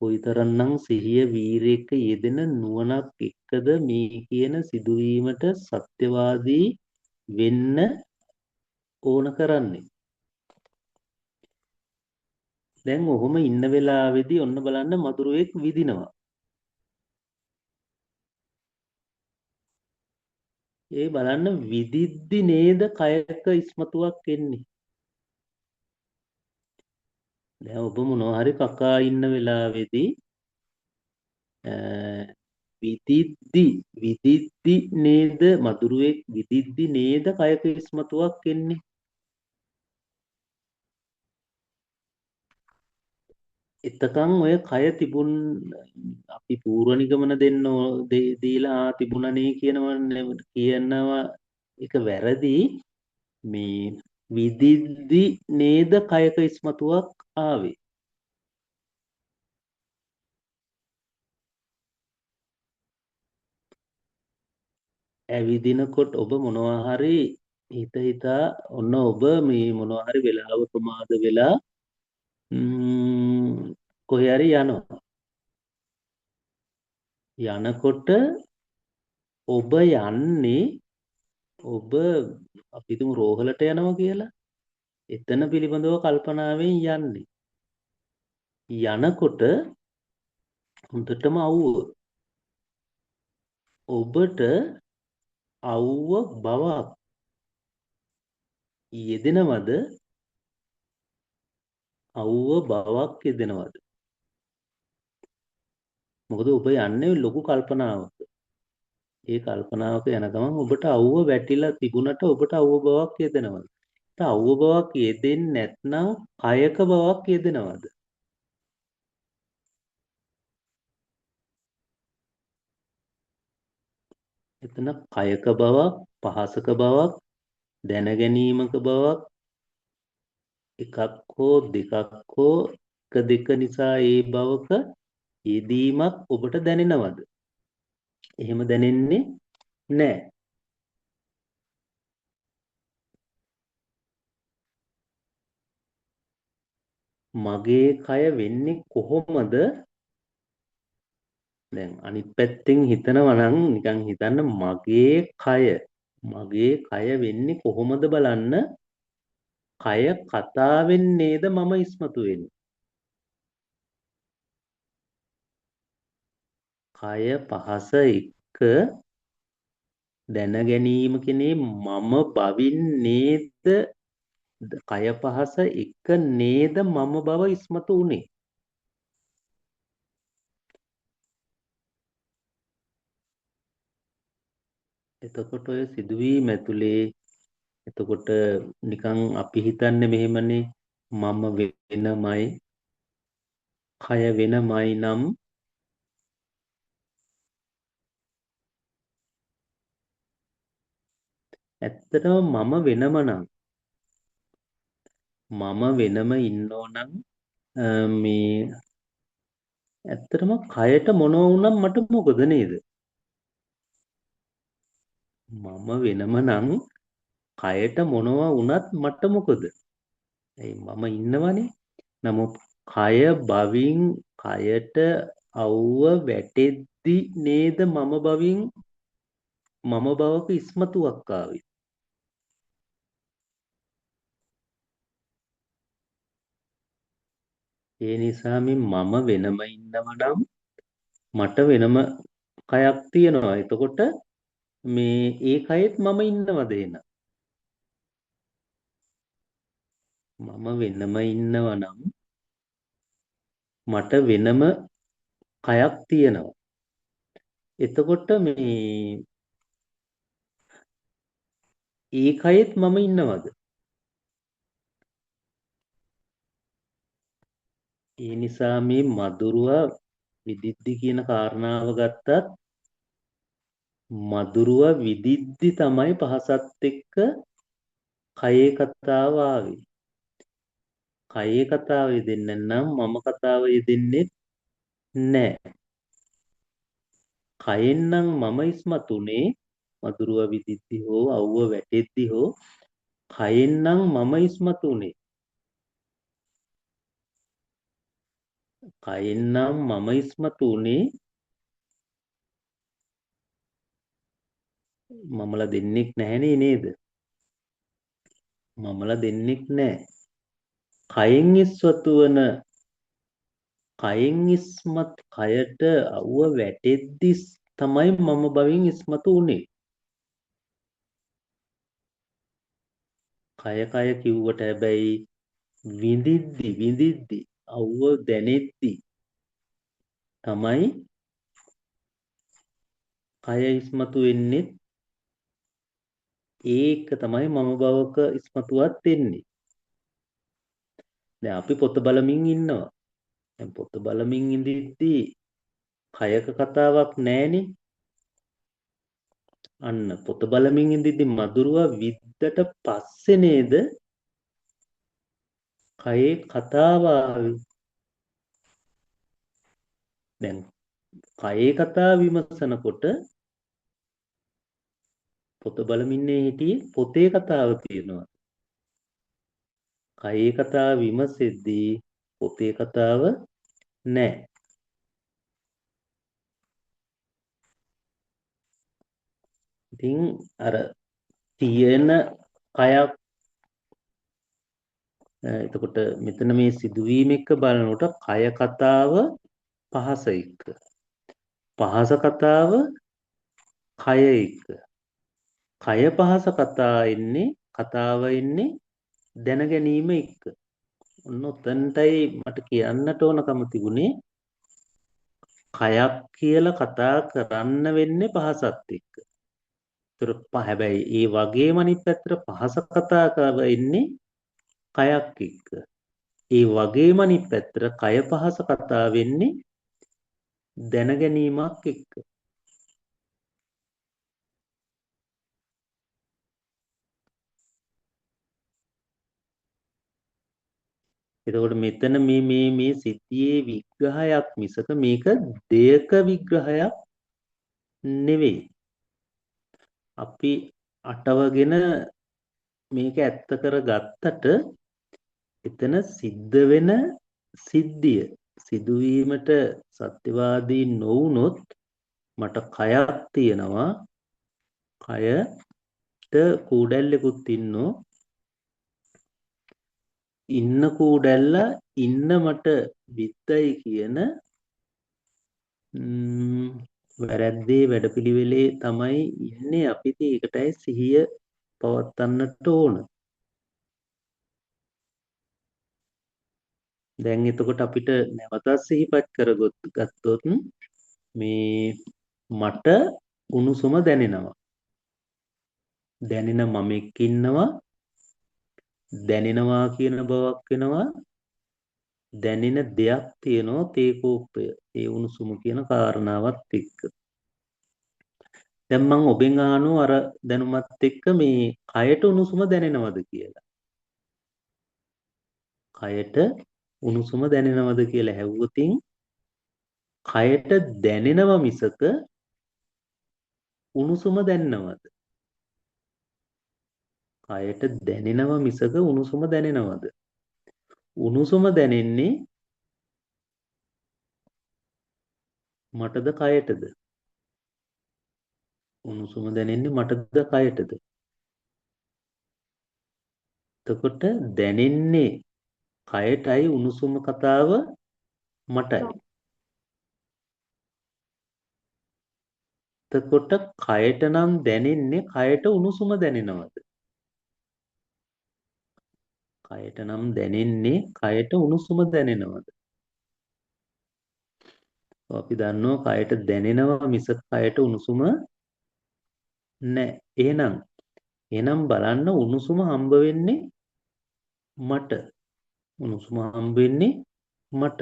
කොයිතරම්නම් සිහිය වීරය එක්ක යෙදෙන නුවණක් එක්කද මේ කියන සිදුවීමට සත්‍යවාදී වෙන්න ඕන කරන්නේ? දැන් ඔහොම ඉන්න වෙලාවේදී ඔන්න බලන්න මදුරුවෙක් විදිනවා. ඒ බලන්න විදිද්දි නේද කයක ඉස්මතුවක් එන්නේ. දැන් ඔබ මොනවා හරි කකා ඉන්න වෙලාවේදී විදිද්දි විදිද්දි නේද මදුරුවෙක් විදිද්දි නේද කයක ඉස්මතුවක් එන්නේ. එතකන් ඔය කය තිබුණ අපි පූර්ව නිගමන දෙන්න දීලා තිබුණනේ කියනවා ඒක වැරදි. මේ විදිද්දි නේද කයක ඉස්මතුවක් ආවේ. ඇවිදිනකොට ඔබ මොනවා හරි හිත හිතා ඔන්න ඔබ මේ මොනවා හරි වෙලාව ප්‍රමාද වෙලා කොහේ හරි යනවා. යනකොට ඔබ යන්නේ ඔබ අපි හිතමු රෝහලට යනවා කියලා. එතන පිළිබඳව කල්පනාවෙන් යන්නේ. යනකොට හොඳටම අවුව. ඔබට අවුව බවක් යෙදෙනවද? අවුව බවක් යෙදෙනවද? මොකද ඔබ යන්නේ ලොකු කල්පනාවක. ඒ කල්පනාවක යන ගමන් ඔබට අවුව වැටිලා තිබුණට ඔබට අවුව බවක් යෙදෙනවද? අවුව බවක් යෙදෙන්නේ නැත්නම් කයක බවක් යෙදෙනවද? එතන කයක බවක්, පහසක බවක්, දැනගැනීමක බවක් එකක් හෝ දෙකක් හෝ එක දෙක නිසා ඒ බවක යෙදීමක් ඔබට දැනෙනවද? එහෙම දැනෙන්නේ නැහැ. මගේ කය වෙන්නේ කොහොමද? දැන් අනිත් පැත්තෙන් හිතනවා නම් නිකන් හිතන්න මගේ කය වෙන්නේ කොහොමද බලන්න. කය කතාවෙන් නේද මම ඉස්මතු වෙන්නේ. කය පහස එක්ක දැන ගැනීම කියන්නේ මම බවින් නේද, කය පහස එක්ක නේද මම බව ඉස්මතු වුනේ. එතකොට ඔය සිදුවීම ඇතුලේ එතකොට නිකන් අපි හිතන්නේ මෙහෙමනේ, මම වෙනමයි කය වෙනමයි නම් ඇත්තටම මම වෙනම නම් මම වෙනම ඉන්නෝ නම් මේ ඇත්තටම කයට මොනව වුණත් මට මොකද නේද? මම වෙනම නම් කයට මොනව වුණත් මට මොකද? ඇයි මම ඉන්නවනේ. නමුත් කය බවින් කයට අවුව වැටෙද්දි නේද මම බවින් මම බවක ඉස්මතුවක් ආවේ. ඒ නිසා මේ මම වෙනම ඉන්නවා නම් මට වෙනම කයක් තියෙනවා. එතකොට මේ ඒ කයෙත් මම ඉන්නවද එහෙනම්? මම වෙනම ඉන්නවා නම් මට වෙනම කයක් තියෙනවා. එතකොට මේ ඒ කයෙත් මම ඉන්නවද? ඒ නිසා මේ මදුරුවා විදිද්දි කියන කාරණාව ගත්තත් මදුරුවා විදිද්දි තමයි පහසත් එක්ක කයේ කතාව ආවේ. කයේ කතාව යෙදෙන්නේ නම් මම කතාව යෙදෙන්නේ නෑ. කයෙන් නම් මම ඉස්මතුනේ මදුරුවා විදිද්දි හෝ අවුව වැටෙද්දි හෝ කයෙන් නම් මම ඉස්මතුනේ. කයෙන් නම් මම ඉස්මතු වුනේ මමලා දෙන්නෙක් නැහැනේ නේද? මමලා දෙන්නෙක් නෑ. කයෙන් ඉස්මතු වන කයෙන් ඉස්මත් කයට අවුව වැටෙද්දි තමයි මම බවින් ඉස්මතු වුනේ. කය කය කිව්වට හැබැයි විඳිද්දි විඳිද්දි අවුව දැනෙද්දි තමයි කය ඉස්මතු වෙන්නේ ඒක තමයි මම බවක ඉස්මතුවත් වෙන්නේ. දැන් අපි පොත බලමින් ඉන්නවා. දැන් පොත බලමින් ඉඳිද්දී කයක කතාවක් නෑනේ. අන්න පොත බලමින් ඉඳිද්දි මදුරුවා විද්දට පස්සේ නේද කයේ කතාව ආවේ. දැන් කයේ කතාව විමසනකොට පොත බලමින්නේ හිටියේ පොතේ කතාව තියෙනවා. කයේ කතාව විමසෙද්දී පොතේ කතාව නෑ. ඉතින් අර තියෙන කයක් එතකොට මෙතන මේ සිදුවීම එක්ක බලනකොට කය කතාව පහස එක්ක, පහස කතාව කය එක්ක, කය පහස කතා එන්නේ කතාව එන්නේ දැන ගැනීම එක්ක. ඔන්න ඔතනටයි මට කියන්නට ඕනකම තිබුණේ. කයක් කියලා කතා කරන්න වෙන්නේ පහසත් එක්ක. ඒතර හැබැයි ඒ වගේම අනිත් පැත්තට පහස කතා කරලා එන්නේ කයක් එක්ක. ඒ වගේම අනිත් පැත්තට කය පහස කතා වෙන්නේ දැන ගැනීමක් එක්ක. එතකොට මෙතන මේ මේ මේ සිද්ධියේ විග්‍රහයක් මිසක මේක දෙයක විග්‍රහයක් නෙවෙයි. අපි අටවගෙන මේක ඇත්ත කරගත්තට එතන සිද්ධ වෙන සිද්ධිය සිදුවීමට සත්‍යවාදී නොවුනොත් මට කයක් තියෙනවා, කයට කූඩැල්ලෙකුත් ඉන්නෝ, ඉන්න කූඩැල්ල ඉන්න මට විද්දයි කියන වැරැද්දේ වැඩපිළිවෙලේ තමයි ඉන්නේ අපි. ඉතින් ඒකටයි සිහිය පවත්වන්නට ඕන. දැන් එතකොට අපිට නැවතත් සිහිපත් කරගත්තොත් මේ මට උණුසුම දැනෙනවා. දැනෙන මමෙක් ඉන්නවා. දැනෙනවා කියන බවක් වෙනවා. දැනෙන දෙයක් තියෙනවා තේ කෝප්පය. ඒ උණුසුම කියන කාරණාවත් එක්ක. දැන් මං ඔබෙන් අහනවා අර දැනුමත් එක්ක මේ කයට උණුසුම දැනෙනවද කියලා. කයට උණුසුම දැනෙනවද කියලා ඇහුවොතින් කයට දැනෙනව මිසක උණුසුම දැනෙනවද? කයට දැනෙනව මිසක උණුසුම දැනෙනවද? උණුසුම දැනෙන්නේ මටද කයටද? උණුසුම දැනෙන්නේ මටද කයටද? එතකොට දැනෙන්නේ කයටයි, උණුසුම කතාව මටයි. එතකොට කයට නම් දැනෙන්නේ කයට උණුසුම දැනෙනවද? කයට නම් දැනෙන්නේ කයට උණුසුම දැනෙනවද? අපි දන්නවා කයට දැනෙනවා මිසක කයට උණුසුම නෑ. එහෙනම් බලන්න උණුසුම හම්බ වෙන්නේ මට. උණුසුම හම්බ වෙන්නේ මට.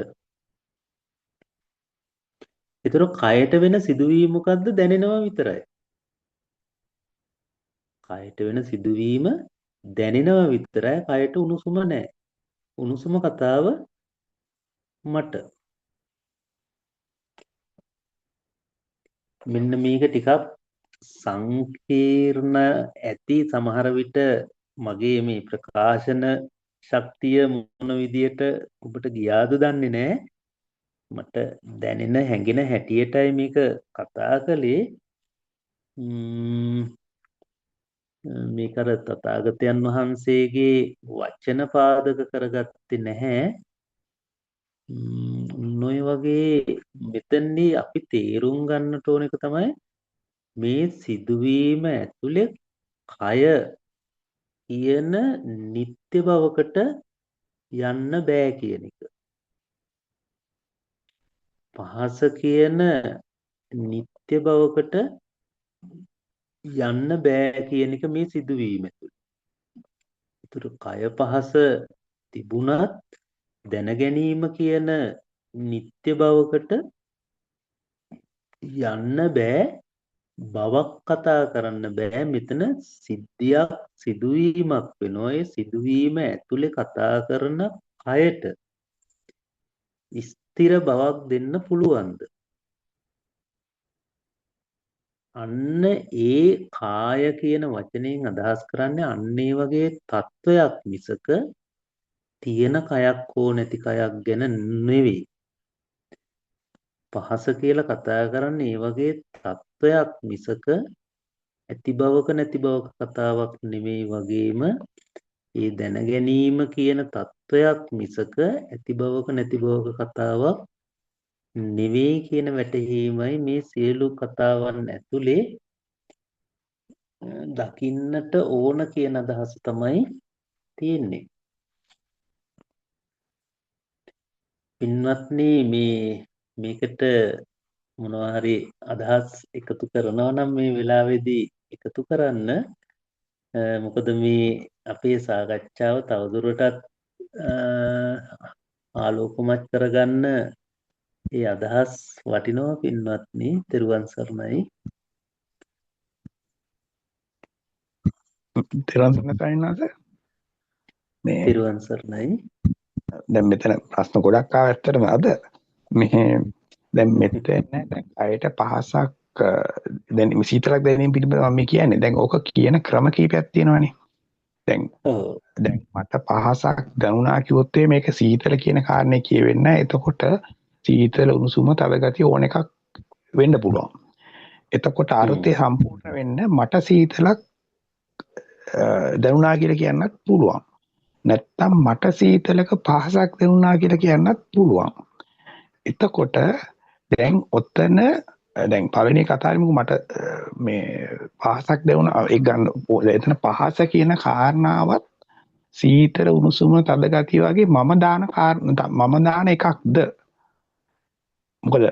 ඒතර කයට වෙන සිදුවීම මොකද්ද? දැනෙනවා විතරයි. කයට වෙන සිදුවීම දැනෙනවා විතරයි, කයට උණුසුම නෑ. උණුසුම කතාව මට. මෙන්න මේක ටිකක් සංකීර්ණ ඇති. සමහර විට මගේ මේ ප්‍රකාශන ශක්තිය මොන විදියට ඔබට ගියාද දන්නේ නෑ. මට දැනෙන හැඟෙන හැටියටයි මේක කතා කළේ. මේක අර තථාගතයන් වහන්සේගේ වචන පාදක කරගත්තේ නැහැ. ඔය වගේ මෙතනදී අපි තේරුම් ගන්නට ඕන එක තමයි මේ සිදුවීම ඇතුලේ කය කියන නිත්‍ය බවකට යන්න බෑ කියන එක. පහස කියන නිත්‍ය බවකට යන්න බෑ කියන එක මේ සිදුවීම තුළ. ඒතර කය පහස තිබුණත් දැන ගැනීම කියන නිත්‍ය බවකට යන්න බෑ, බවක් කතා කරන්න බෑ. මෙතන සිද්ධියක් සිදුවීමක් වෙනවා. ඒ සිදුවීම ඇතුලේ කතා කරන කයට ස්ථිර බවක් දෙන්න පුළුවන්ද? අන්න ඒ කාය කියන වචනයෙන් අදහස් කරන්නේ අන්න ඒ වගේ තත්වයක් මිසක තියෙන කයක් හෝ නැති කයක් ගැන නෙවෙයි. පහස කියලා කතා කරන්නේ ඒ වගේ තත්වයක් මිසක ඇති බවක නැති බවක කතාවක් නෙවෙයි. වගේම ඒ දැන ගැනීම කියන තත්වයක් මිසක ඇති බවක නැති බවක කතාවක් නෙවෙයි කියන වැටහීමයි මේ සියලු කතාවන් ඇතුලේ දකින්නට ඕන කියන අදහස තමයි තියෙන්නේ. පින්වත්නි, මේකට මොනවා හරි අදහස් එකතු කරනවා නම් මේ වෙලාවේදී එකතු කරන්න. මොකද මේ අපේ සාකච්ඡාව තවදුරටත් ආලෝකමත් කරගන්න ඒ අදහස් වටිනවා පින්වත්නි. තෙරුවන් සරණයි. තෙරුවන් සරණයි ස්වාමීන්. මේ තෙරුවන් සරණයි. දැන් මෙතන ප්‍රශ්න ගොඩක් ආවා ඇත්තටම අද. මේ දැන් මෙතන දැන් අයට පහසක් දැන් මේ සීතලක් දැනීම පිළිබඳව මම මේ කියන්නේ. දැන් ඕක කියන ක්‍රම කීපයක් තියෙනවානේ. දැන් දැන් මට පහසක් දැනුණා කිව්වොත් මේක සීතල කියන කාරණේ කියවෙන්නේ නැහැ. එතකොට සීතල උණුසුම තද ගතිය ඕන එකක් වෙන්න පුළුවන්. එතකොට අර්ථය සම්පූර්ණ වෙන්න මට සීතලක් දැනුණා කියලා කියන්නත් පුළුවන්. නැත්තම් මට සීතලක පහසක් දැනුණා කියලා කියන්නත් පුළුවන්. එතකොට දැන් ඔතන දැන් පළවෙනි කතාවෙම මට මේ පහසක් දැනුණා ඒක ගන්න. එතන පහස කියන කාරණාවත් සීතල උණුසුම තද ගතිය වගේ මම දාන එකක්ද? මොකද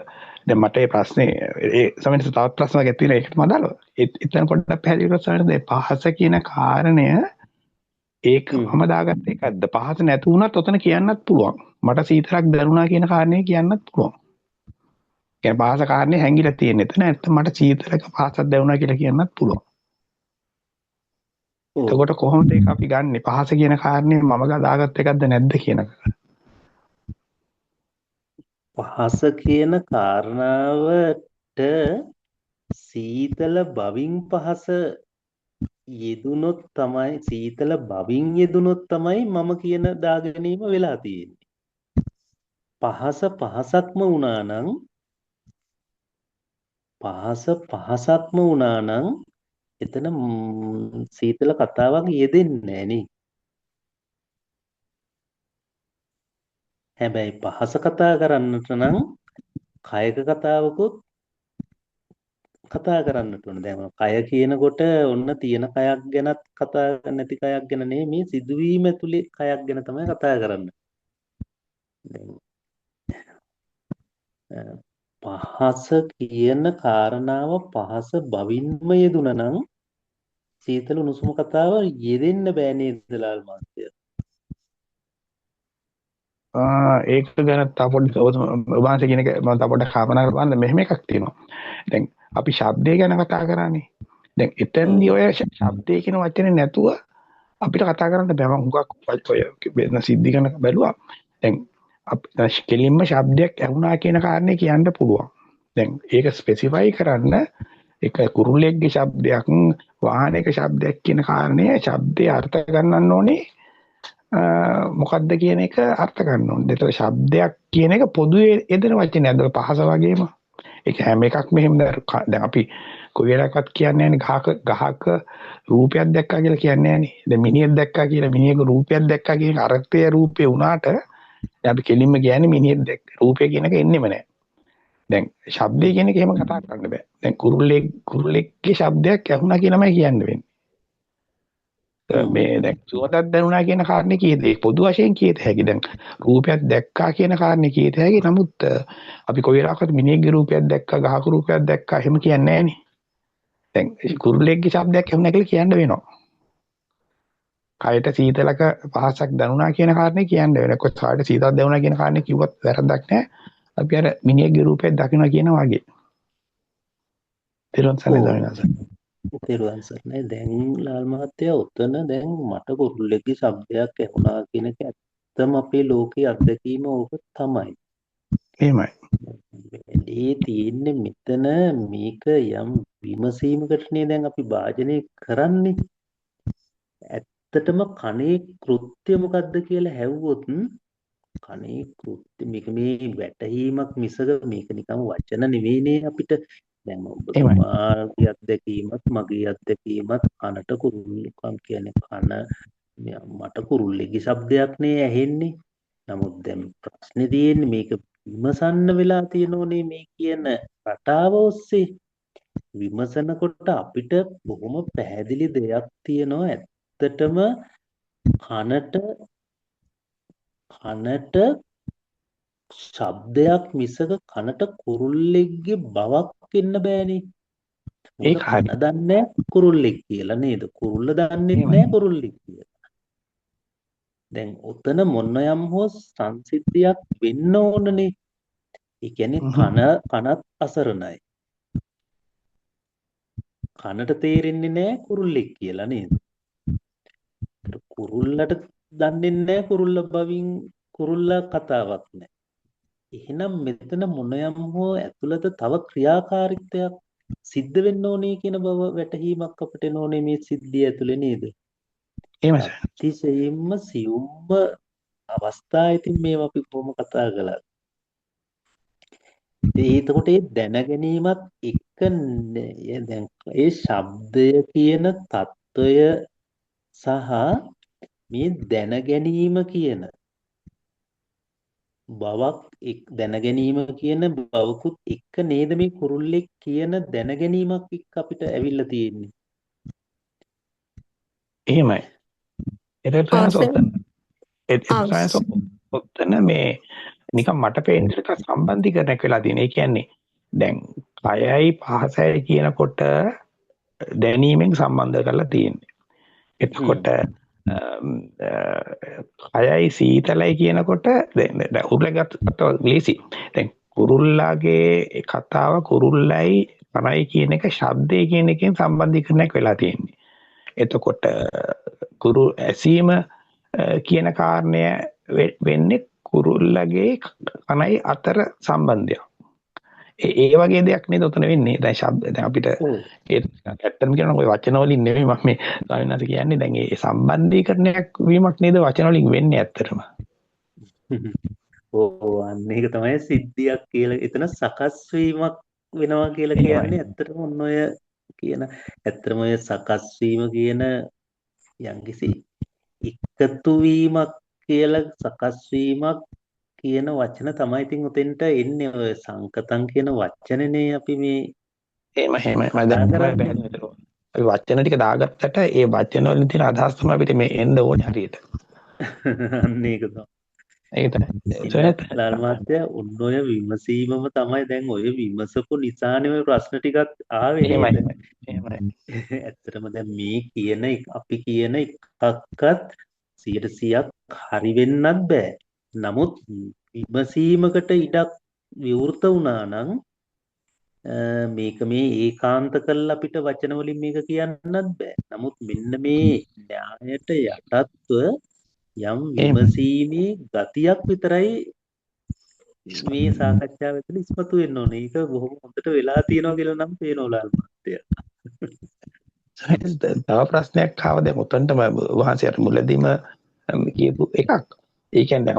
දැන් මට මේ ප්‍රශ්නේ ඒ සමහරවිට තවත් ප්‍රශ්නයක් තියෙනවා, ඒකට මම අදාළව. එතන පොඩ්ඩක් පැහැදිලි කරලා සමහරවිට මේ පහස කියන කාරණය ඒක මම දාගත්ත එකක්ද? පහස නැතු වුණත් ඔතන කියන්නත් පුළුවන්. මට සීතලක් දැනුණා කියන කාරණේ කියන්නත් පුළුවන්. ඒ කියන්නේ පහස කාරණේ හැංගිලා තියෙන එතන. නැත්නම් මට සීතලක පහසක් දැනුණා කියලා කියන්නත් පුළුවන්. එතකොට කොහොමද ඒක අපි ගන්නෙ? පහස කියන කාරණේ මම දාගත්ත එකක්ද නැද්ද කියන එක. පහස කියන කාරණාවට සීතල බවින් පහස යෙදුනොත් තමයි, සීතල බවින් යෙදුනොත් තමයි මම කියන දාගැනීම වෙලා තියෙන්නේ. පහස පහසක්ම වුණා නම්, පහස පහසක්ම වුණා නම් එතන සීතල කතාවක් යෙදෙන්නේ නෑ නේ. හැබැයි පහස කතා කරන්නට නම් කයක කතාවකුත් කතා කරන්නට ඕන. දැන් කය කියනකොට ඔන්න තියෙන කයක් ගැනත් කතා නැති කයක් ගැන නෙමෙයි, මේ සිදුවීම ඇතුලේ කයක් ගැන තමයි කතා කරන්නේ. දැන් පහස කියන කාරණාව පහස බවින්ම යෙදුනා නම් සීතල උණුසුම කතාව යෙදෙන්න බෑ නේද ලාල් මහත්තයා? ඒක ගැන තව පොඩ්ඩක් ඔබ වහන්සේ කියන එක මම තව පොඩ්ඩක් කල්පනා කරලා බලන්න. මෙහෙම එකක් තියෙනවා. දැන් අපි ශබ්දය ගැන කතා කරානේ. දැන් එතෙන්දී ඔය ශබ්දය කියන වචනේ නැතුව අපිට කතා කරන්න බෑ. මම හුඟක් ඔය වෙන සිද්ධි ගැන බැලුවා. දැන් අපි කෙලින්ම ශබ්දයක් ඇහුණා කියන කාරණේ කියන්න පුළුවන්. දැන් ඒක ස්පෙසිෆයි කරන්න ඒක කුරුල්ලෙක්ගේ ශබ්දයක්, වාහනයක ශබ්දයක් කියන කාරණය ශබ්දේ අර්ථ ගන්නන්න ඕනේ. මොකද්ද කියන එක අර්ථ ගන්න ඕනේ. ඒතර ශබ්දයක් කියන එක පොදුවේ එදෙන වචනයක්. අද පහස වගේම. ඒක හැම එකක්ම එහෙම දැන් අපි කොයි වෙලාවකවත් කියන්නේ නැහැනේ ගහක රූපයක් දැක්කා කියලා කියන්නේ නැහැනේ. දැන් මිනිහෙක් දැක්කා කියලා මිනිහෙක රූපයක් දැක්කා කියන අර්ථය රූපේ වුණාට දැන් අපි කෙලින්ම කියන්නේ මිනිහෙක් දැක්ක රූපය කියන එක එන්නෙම නැහැ. දැන් ශබ්දය කියන එක එහෙම කතා කරන්න බෑ. දැන් කුරුල්ලෙක්ගේ ශබ්දයක් ඇහුණා කියලාමයි කියන්න වෙන්නේ. මේ දැන් සුවඳක් දැනුණා කියන කාරණේ කීයද? ඒ පොදු වශයෙන් කියත හැකි. දැන් රූපයක් දැක්කා කියන කාරණේ කියත හැකි. නමුත් අපි කොයි වෙලාවකවත් මිනිහෙක්ගේ රූපයක් දැක්කා, ගහක රූපයක් දැක්කා එහෙම කියන්නේ නැහනේ. දැන් කුරුල්ලෙක්ගේ ශබ්දයක් ඇහුණා කියලා කියන්න වෙනවා. කයට සීතලක පහසක් දැනුණා කියන කාරණේ කියන්න වෙනවා. එක්ක කයට සීතලක් දැනුණා කියන කාරණේ කිව්වත් වැරද්දක් නෑ. අපි අර මිනිහෙක්ගේ රූපයක් දකිනවා කියන වගේ. තෙරුවන් සරණයි ස්වාමීන් වහන්සේ. තෙරුවන් සරණයි. දැන් ලාල් මහත්තයා ඔතන දැන් මට කුරුල්ලෙක්ගේ ශබ්දයක් ඇහුණා කියන එක ඇත්තම අපේ ලෝකයේ අත්දැකීම ඕක තමයි. එහෙමයි. වැඩේ තියෙන්නේ මෙතන මේක යම් විමසීමකටනේ දැන් අපි භාජනය කරන්නේ. ඇත්තටම කනේ කෘත්‍ය මොකද්ද කියලා හැව්වොත් කනේ කෘත්‍ය මේක මේ වැටහීමක් මිසක මේක නිකන් වචන නෙවෙයිනේ අපිට. දැන් ඔබතුමාගේ අත්දැකීමත් මගේ අත්දැකීමත් කනට කුරුල්ලකම් කියන්නේ කන මට කුරුල්ලෙක්ගේ ශබ්දයක් නේ ඇහෙන්නේ. නමුත් දැන් ප්‍රශ්නේ තියෙන්නේ මේක විමසන්න වෙලා තියෙනෝනේ මේ කියන රටාව ඔස්සේ. විමසනකොට අපිට බොහොම පැහැදිලි දෙයක් තියෙනවා. ඇත්තටම කනට කනට ශබ්දයක් මිසක කනට කුරුල්ලෙක්ගේ බවක් එන්න බෑනේ. ඒක කන දන්නේ කුරුල්ලෙක් කියලා නේද? කුරුල්ල දන්නෙත් නෑ කුරුල්ලෙක් කියලා. දැන් ඔතන මොන යම් හෝ සංසිද්ධියක් වෙන්න ඕනනේ. ඒ කියන්නේ කනත් අසරණයි. කනට තේරෙන්නේ නෑ කුරුල්ලෙක් කියලා නේද? කුරුල්ලට දන්නේ නෑ කුරුල්ල බවින් කුරුල්ලා කතාවක් නෑ. එහෙනම් මෙතන මොන යම් හෝ ඇතුළත තව ක්‍රියාකාරීත්වයක් සිද්ධ වෙන්න ඕනේ කියන බව වැටහීමක් අපිට එන ඕනේ මේ සිද්ධිය ඇතුලේ නේද? එහෙමයි. අතිශයින්ම සියුම්ම අවස්ථා ඉතින් මේවා අපි කොහොම කතා කළත්. එතකොට ඒ දැනගැනීමත් එක්ක දැන් ඒ ශබ්දය කියන తত্ত্বය සහ මේ දැනගැනීම කියන බවක් එක් දැනගැනීම කියන බවකුත් එක්ක නේද මේ කුරුල්ලෙක් කියන දැනගැනීමක් එක්ක අපිට ඇවිල්ලා තියෙන්නේ. එහෙමයි. එතකොට ඔතන මේ නිකන් මට පේන විදිහට සම්බන්ධීකරණයක් වෙලා තියෙන. ඒ කියන්නේ දැන් කයයි පහසයි කියනකොට දැනීමෙන් සම්බන්ධ කරලා තියෙන්නේ. එතකොට කයයි සීතලයි කියනකොට දැන් දැන් කුරුල්ලා ගත්තා ලේසි. දැන් කුරුල්ලාගේ කතාව කුරුල්ලයි කනයි කියන එක ශබ්දය කියන එකෙන් සම්බන්ධීකරණයක් වෙලා තියෙන්නේ. එතකොට කුරු ඇසීම කියන කාරණය වෙන්නේ කුරුල්ලගේ කනයි අතර සම්බන්ධයක්. ඒ වගේ දෙයක් නේද ඔතන වෙන්නේ. දැන් ශබ්ද දැන් අපිට ඒ ඇත්තටම කියනවා ඔය වචන වලින් නෙමෙයි මම මේ ස්වාමීන් වහන්සේ කියන්නේ. දැන් ඒ සම්බන්ධීකරණයක් වීමක් නේද වචන වලින් වෙන්නේ ඇත්තටම. ඔව් අන්න ඒක තමයි සිද්ධියක් කියලා. එතන සකස් වීමක් වෙනවා කියලා කියන්නේ ඇත්තටම ඔන්න ඔය කියන ඇත්තටම ඔය සකස් වීම කියන යම්කිසි එකතු වීමක් කියලා සකස් වීමක් කියන වචන තමයි ඉතින් උතෙන්ට එන්නේ. ඔය සංකතං කියන වචනනේ අපි මේ එහෙම එහෙම මම දැන් පැහැදිලි කරනවා. අපි වචන ටික දාගත්තට ඒ වචන වලින් තියෙන අදහස් තමයි අපිට මේ එන්න ඕනේ හරියට. අන්න ඒක තමයි. ඒක තමයි. ලාල් මහත්තයා ඔන්න ඔය විමසීමම තමයි දැන් ඔය විමසපු නිසානේ ඔය ප්‍රශ්න ටිකත් ආවේ නේද? එහෙමයි. ඇත්තටම දැන් මේ කියන අපි කියන එකක්වත් 100%ක් හරි වෙන්නත් බෑ. නමුත් විමසීමකට ඉඩක් විවෘත වුණා නම් මේක මේ ඒකාන්ත කරලා අපිට වචන වලින් මේක කියන්නත් බෑ. නමුත් මෙන්න මේ න්‍යායට යටත්ව යම් විමසීමේ ගතියක් විතරයි මේ සාකච්ඡාව ඇතුළේ ඉස්මතු වෙන්න ඕනේ. ඒක බොහොම හොඳට වෙලා තියෙනවා කියලා නම් පේනවා ලාල් මහත්තයා. තව ප්‍රශ්නයක් ආවා දැන් ඔතනටම වහන්සේ අර මුලදීම කියපු එකක්. ඒ කියන්නේ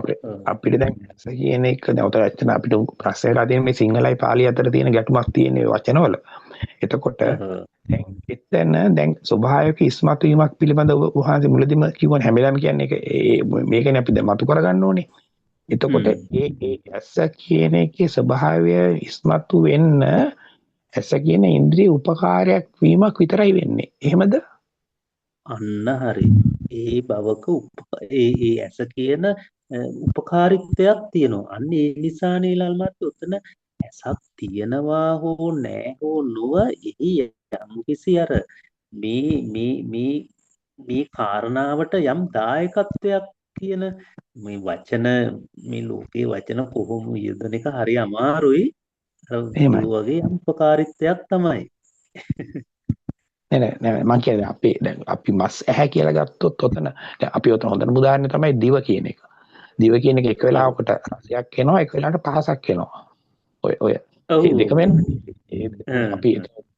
අපිට දැන් ඇස කියන එක දැන් ඔතන ඇත්තට අපිට ප්‍රශ්න වෙලා තියෙන මේ සිංහලයි පාලි අතර තියෙන ගැටුමක් තියෙන වචනවල. එතකොට දැන් එතන දැන් ස්වභාවික ඉස්මතු වීමක් පිළිබඳව වහන්සේ මුලදීම කිව්වනේ හැම වෙලාවෙම කියන්නේ ඒක මේකනේ අපි දැන් මතු කරගන්න ඕනේ. එතකොට ඒ ඒ ඇස කියන එකේ ස්වභාවය ඉස්මතු වෙන්න ඇස කියන ඉන්ද්‍රිය උපකාරයක් වීමක් විතරයි වෙන්නේ. එහෙමද? අන්න හරි. ඒ බවක ඒ ඒ ඇස කියන උපකාරීත්වයක් තියෙනවා. අන්න ඒ නිසානේ ලාල් මහත්තයා ඔතන ඇසක් තියෙනවා හෝ නෑ හෝ නොව එහි යම්කිසි අර මේ මේ මේ මේ කාරණාවට යම් දායකත්වයක් කියන මේ වචන, මේ ලෝකේ වචන කොහොම යෙදෙන එක හරි අමාරුයි. අර වගේ යම් උපකාරීත්වයක් තමයි. නෑ නෑ නෑ, මං කියන්නේ අපේ දැන් අපි මස් ඇහැ කියලා ගත්තොත් ඔතන දැන් අපි ඔතන හොඳම උදාහරණය තමයි දිව කියන එක. දිව කියන එක එක වෙලාවකට රසයක් එනවා, එක වෙලාවකට පහසක් එනවා. ඔය ඔය ඒ දෙකම එනවා. අපි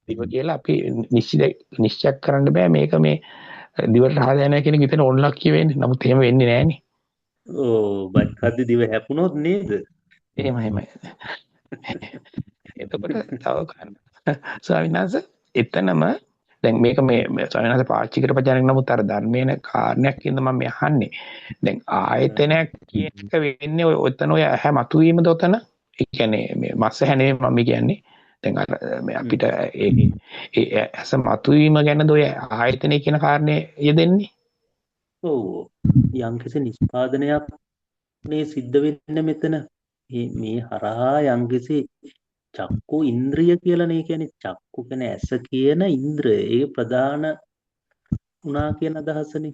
දිව කියලා අපි නිශ්චය කරන්න බෑ මේක මේ දිවට රහ දැනෙනවා කියන එක විතර ඕනලක් කියවෙන්නේ. නමුත් එහෙම වෙන්නේ නෑනේ. ඔව්, බත් කද්දි දිව හැපුණොත් නේද? එහෙමයි. එතකොට තව ස්වාමීන් වහන්සේ එතනම දැන් මේක මේ ස්වාමීන් වහන්සේ පාවිච්චි කරපු වචනයක්, නමුත් අර ධර්මේන කාරණයක් කියන මම මේ අහන්නේ. දැන් ආයතනයක් කියන එක වෙන්නේ ඔය ඔතන ඔය ඇහැ මතුවීමද ඔතන? ඒ කියන්නේ මේ මස් ඇහැ නෙමෙයි මම කියන්නේ. දැන් අර මේ අපිට ඒ ඒ ඇස මතුවීම ගැනද ඔය ආයතනය කියන කාරණේ යෙදෙන්නේ? ඔව්, යම්කිසි නිෂ්පාදනයක් මේ සිද්ධ වෙන්නේ මෙතන. මේ හරහා යම්කිසි චක්කු ඉන්ද්‍රිය කියලා නේ කියන්නේ. චක්කු කියන්නේ ඇස කියන ඉන්ද්‍රිය. ඒක ප්‍රධාන වුණා කියන අදහසනේ.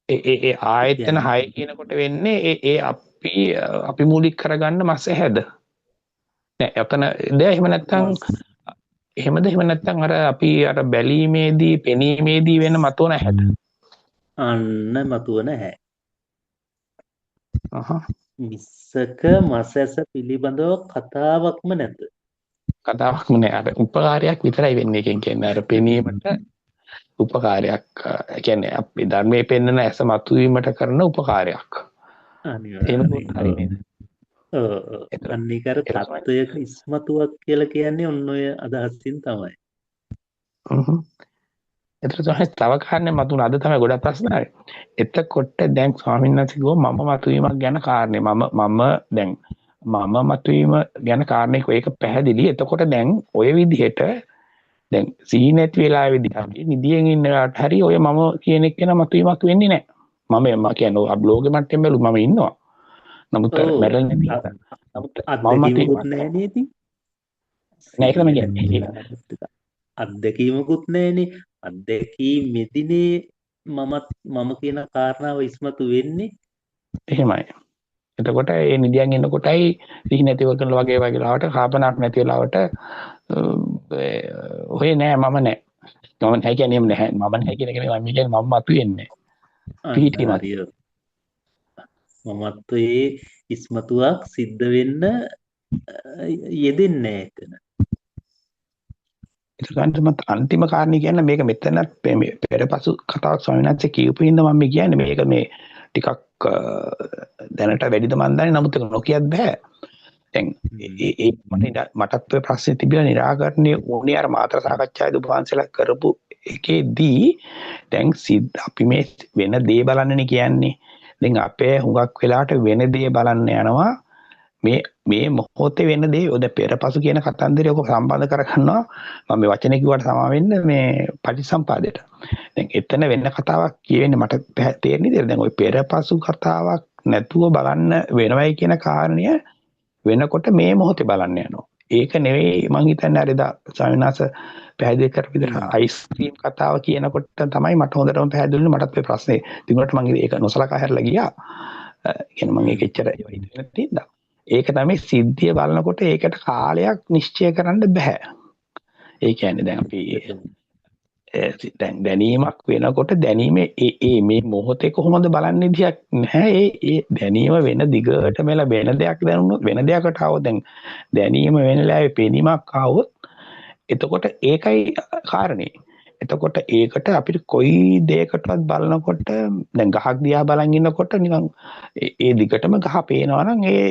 ඒ ඒ ඒ ආයතන 6 කියනකොට වෙන්නේ ඒ ඒ අපි අපි මූලික කරගන්න මස් ඇහැද? නෑ, ඔතන ද එහෙම නැත්නම් එහෙමද? එහෙම නැත්නම් අර අපි අර බැලීමේදී පෙනීමේදී වෙන මතුවන ඇහැද? අන්න මතුවන ඇහැ. අහහ. මිසක මස් ඇස පිළිබඳව කතාවක්ම නැත. කතාවක්ම නෑ. අර උපකාරයක් විතරයි වෙන්නේ. එකෙන් කියන්නේ අර පෙනීමට උපකාරයක්. ඒ කියන්නේ අපි ධර්මයේ පෙන්නන ඇස මතුවීමට කරන උපකාරයක්. අනිවාර්යයෙන්. හරි නේද? ඔව් ඔව්. අන්න ඒක අර තත්වයක ඉස්මතුවක් කියලා කියන්නේ ඔන්න ඔය අදහසින් තමයි. හ්ම්. එතකොට තමයි තව කාරණේ මතුවන අද තමයි ගොඩක් ප්‍රශ්න ආවේ. එතකොට දැන් ස්වාමීන් වහන්සේ කිව්වා මම මතුවීමක් ගැන කාරණේ. මම මම දැන් මම මතුවීම ගැන කාරණේ ඒක පැහැදිලි. එතකොට දැන් ඔය විදිහට දැන් සිහි නැති වෙලාවෙදී හරි නිදියෙන් ඉන්න වෙලාවට හරි ඔය මම කියන එක ගැන මතුවීමක් වෙන්නේ නැහැ. මම මම කියන්නේ ඔය බ්ලොග් මට්ටමින් බැලුව මම ඉන්නවා. නමුත් අර මැරෙන්නේ නැති නිසා. නමුත් මම අත්දැකීමකුත් නැහැ නේද? නෑ, ඒක තමයි කියන්නේ. අත්දැකීමකුත් නැහැනේ. අත්දැකීමෙදිනේ මමත් මම කියන කාරණාව ඉස්මතු වෙන්නේ. එහෙමයි. එතකොට ඒ නිදියන් එනකොටයි සිහි නැතිව කරන වගේ වගේ වෙලාවට කාපනාක් නැති වෙලාවට ඔය නෑ මම නෑ. මම නෑ කියන්නේ එහෙම නැහැ. මම නෑ කියන එක නෙමෙයි මම කියන්නේ මම මතුවෙන්නේ. පිහිටීමක්. මමත්වයේ ඉස්මතුවක් සිද්ධ වෙන්න යෙදෙන්නේ නෑ එතන. ඒකට මත් අන්තිම කාරණේ කියන්න මේක මෙතනත් මේ පෙරපසු කතාවක් ස්වාමීන් වහන්සේ කියපු හින්දා මම මේ කියන්නේ මේක මේ ටිකක් දැනට වැඩිද මන් දන්නේ, නමුත් ඒක නොකියත් බෑ. දැන් ඒ ඒ මටත් ඔය ප්‍රශ්නේ තිබිලා නිරාකරණය වුණේ අර මාතර සාකච්ඡාවේදී ඔබ වහන්සේලා කරපු එකේදී. දැන් අපි මේ වෙන දේ බලන්නනේ කියන්නේ. දැන් අපේ හුඟක් වෙලාවට වෙන දේ බලන්න යනවා. මේ මේ මොහොතේ වෙන දේ ඔය පෙරපසු කියන කතන්දරය ඔක සම්බන්ධ කරගන්නවා. මම මේ වචනේ කිව්වට සමා වෙන්න මේ පටිසම්පාදයට. දැන් එතන වෙන කතාවක් කියවෙන්නේ මට තේරෙන විදිහට. දැන් ඔය පෙරපසු කතාවක් නැතුව බලන්න වෙනවයි කියන කාරණය වෙනකොට මේ මොහොතේ බලන්න යනවා. ඒක නෙවෙයි මං හිතන්නේ අර එදා ස්වාමීන් වහන්සේ පැහැදිලි කරපු විදිහට අයිස්ක්‍රීම් කතාව කියනකොට තමයි මට හොඳටම පැහැදිලි වුණේ. මටත් ඔය ප්‍රශ්නේ තිබුණාට මං ඒක නොසලකා හැරලා ගියා. කියන්නේ මං ඒක එච්චර ඒවා හිතුවේ නැති හින්දා. ඒක තමයි සිද්ධිය බලනකොට ඒකට කාලයක් නිශ්චය කරන්න බෑ. ඒ කියන්නේ දැන් අපි දැන් දැනීමක් වෙනකොට දැනීමේ ඒ ඒ මේ මොහොතේ කොහොමද බලන්නේ දිහක් නැහැ. ඒ ඒ දැනීම වෙන දිගට මෙලා වෙන දෙයක් දැනුනොත් වෙන දෙයකට ආවොත් දැන් දැනීම වෙන වෙලාවේ පෙනීමක් ආවොත් එතකොට ඒකයි කාරණේ. එතකොට ඒකට අපිට කොයි දෙයකටවත් බලනකොට දැන් ගහක් දිහා බලන් ඉන්නකොට නිකන් ඒ දිගටම ගහ පේනවා නම් ඒ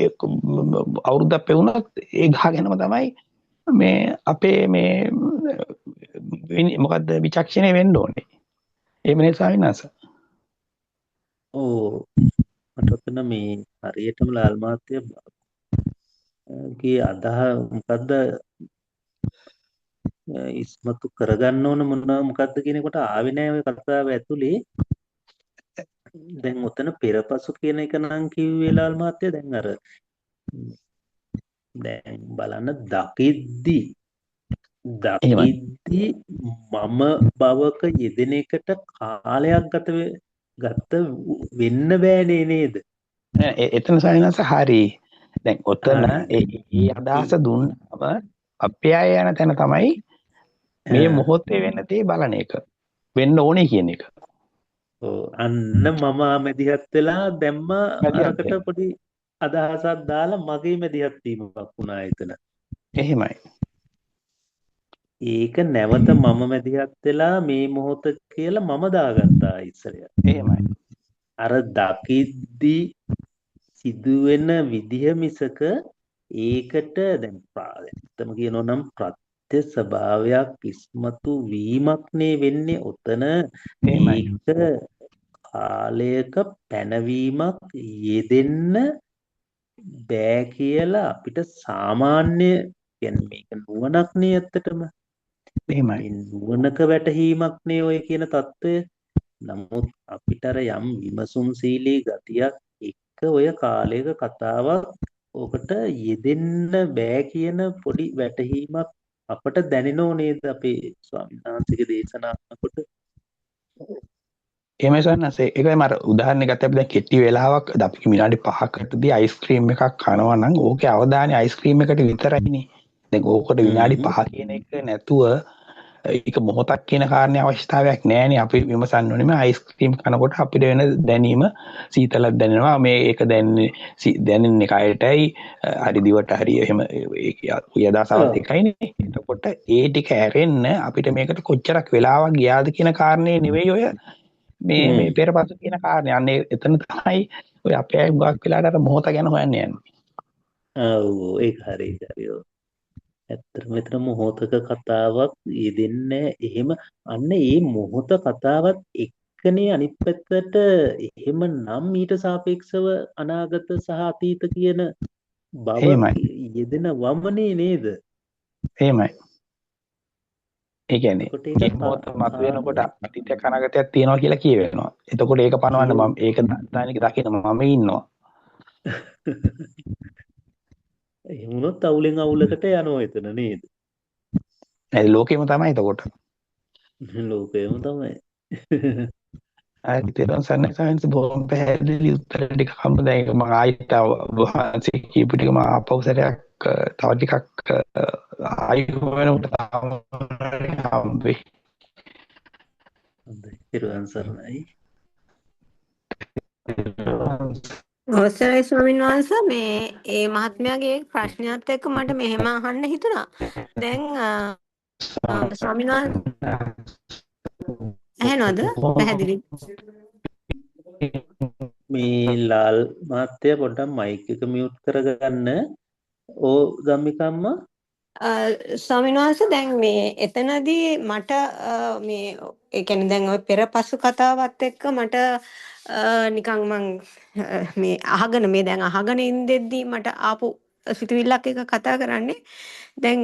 අවුරුද්දක් පෙවුනත් ඒ ගහ ගැනම තමයි මේ අපේ මේ මොකද්ද විචක්ෂණය වෙන්න ඕනේ. එහෙම නේද ස්වාමීන් වහන්සේ? ඔව්, මට ඔතන මේ හරියටම ලාල් මහත්තයාගේ අදහ මොකද්ද ඉස්මතු කරගන්න ඕන මොන මොකද්ද කියන එකට ආවේ නෑ ඔය කතාව ඇතුලේ. දැන් ඔතන පෙරපසු කියන එක නම් කිව්වේ ලාල් මහත්තයා. දැන් අර දැන් බලන්න දකිද්දි එහෙමයි. දකිද්දි මම බවක යෙදෙන එකට කාලයක් ගත වෙන්න බෑනේ නේද? නෑ, එතන සයනස හරි. දැන් ඔතන හරි. ඒ අදහස දුන්නාම අපේ අය යන තැන තමයි මේ මොහොතේ වෙන දේ බලන එක. වෙන්න ඕනේ කියන එක. ඔව්, අන්න මම මැදිහත් වෙලා දැම්ම අරකට පොඩි අදහසක් දාලා මගේ මැදිහත් වීමක් වුණා එතන. එහෙමයි. ඒක නැවත මම මැදිහත් වෙලා මේ මොහොත කියලා මම දාගත්තා ඉස්සරහට. එහෙමයි. අර දකිද්දි සිදුවෙන විදිහ මිසක ඒකට දැන් ඇත්තම කියනවා නම් ප්‍රත්‍ය ස්වභාවයක් ඉස්මතු වීමක් නේ වෙන්නේ ඔතන. ඒක කාලයක පැනවීමක් යෙදෙන්න බෑ කියලා අපිට සාමාන්‍ය කියන්නේ මේක නුවණක් නේ ඇත්තටම. එහෙමයි. මේ නුවණක වැටහීමක් නේ ඔය කියන తত্ত্বය. නමුත් අපිට අර යම් විමසුම්ශීලී ගතියක් එක්ක ඔය කාලයක කතාවක් ඔකට යෙදෙන්න බෑ කියන පොඩි වැටහීමක් අපට දැනෙනෝ නේද අපේ ස්වාමීන් වහන්සේගේ දේශනා අහනකොට? එහෙමයි සන්නස්. ඒකයි මම අර උදාහරණයක් ගත්තා. අපි දැන් කෙටි වෙලාවක් අපි විනාඩි 5කටදී අයිස්ක්‍රීම් එකක් කනවා නම් ඕකේ අවධානය අයිස්ක්‍රීම් එකට විතරයිනේ. දැන් ඕකට විනාඩි 5 කියන එක නැතුව ඒක මොහොතක් කියන කාරණේ අවශ්‍යතාවයක් නෑනේ. අපි විමසන්න ඕනේ මේ අයිස්ක්‍රීම් කනකොට අපිට වෙන දැනීම, සීතලක් දැනෙනවා, මේ ඒක දැනෙන්නේ කයටයි හරි දිවට හරි එහෙම ඒක අදහසවත් එකයිනේ. එතකොට ඒ ටික ඇරෙන්න අපිට මේකට කොච්චරක් වෙලාවක් ගියාද කියන කාරණේ නෙවෙයි ඔය මේ මේ පෙරපසු කියන කාරණේ. අන්න එතන තමයි ඔය අපේ අය හුඟක් වෙලාවට අර මොහොත ගැන හොයන්න යන්නේ. ඔව්, ඒක හරි, ඒක හරි. ඔව්. ඇත්තටම මෙතන මොහොතක කතාවක් යෙදෙන්නේ එහෙම. අන්න ඒ මොහොත කතාවත් එක්කනේ අනිත් පැත්තට එහෙම නම් ඊට සාපේක්ෂව අනාගත සහ අතීත කියන බව යෙදෙන වමනේ නේද? එහෙමයි. ඒ කියන්නේ මේ මොහොත මත වෙනකොට අතීතයක් අනාගතයක් තියෙනවා කියලා කියවෙනවා. එතකොට ඒක පනවන්න මම ඒක දාන එක දකින්න මම ඉන්නවා. එහෙම වුණොත් අවුලෙන් අවුලකට යනවා එතන නේද? ඒ ලෝකෙම තමයි එතකොට. ලෝකෙම තමයි. හරි, තේරුම් සන්නයි සයන්ස් බොහොම පැහැදිලි උත්තර ටික හම්බ. දැන් ඒක මම ආයෙත් වහන්සේ කියපු ටික මම ආපහු සැරයක් තව ටිකක් ආයෙ වෙනකොට තමයි හම්බෙයි. හොඳයි, තෙරුවන් සරණයි. අවසරයි ස්වාමීන් වහන්සේ, මේ ඒ මහත්මයාගේ ප්‍රශ්නයත් එක්ක මට මෙහෙම අහන්න හිතුණා. දැන් ස්වාමීන් වහන්සේ ඇහෙනවද? පැහැදිලි. මේ ලාල් මහත්තයා පොඩ්ඩක් මයික් එක මියුට් කරගන්න. ඕ ධම්මිකම්මා. ස්වාමීන් වහන්සේ දැන් මේ එතනදී මට මේ ඒ කියන්නේ දැන් ඔය පෙරපසු කතාවත් එක්ක මට නිකන් මං මේ අහගෙන මේ දැන් අහගෙන ඉඳෙද්දී මට ආපු සිතුවිල්ලක් එක කතා කරන්නේ. දැන්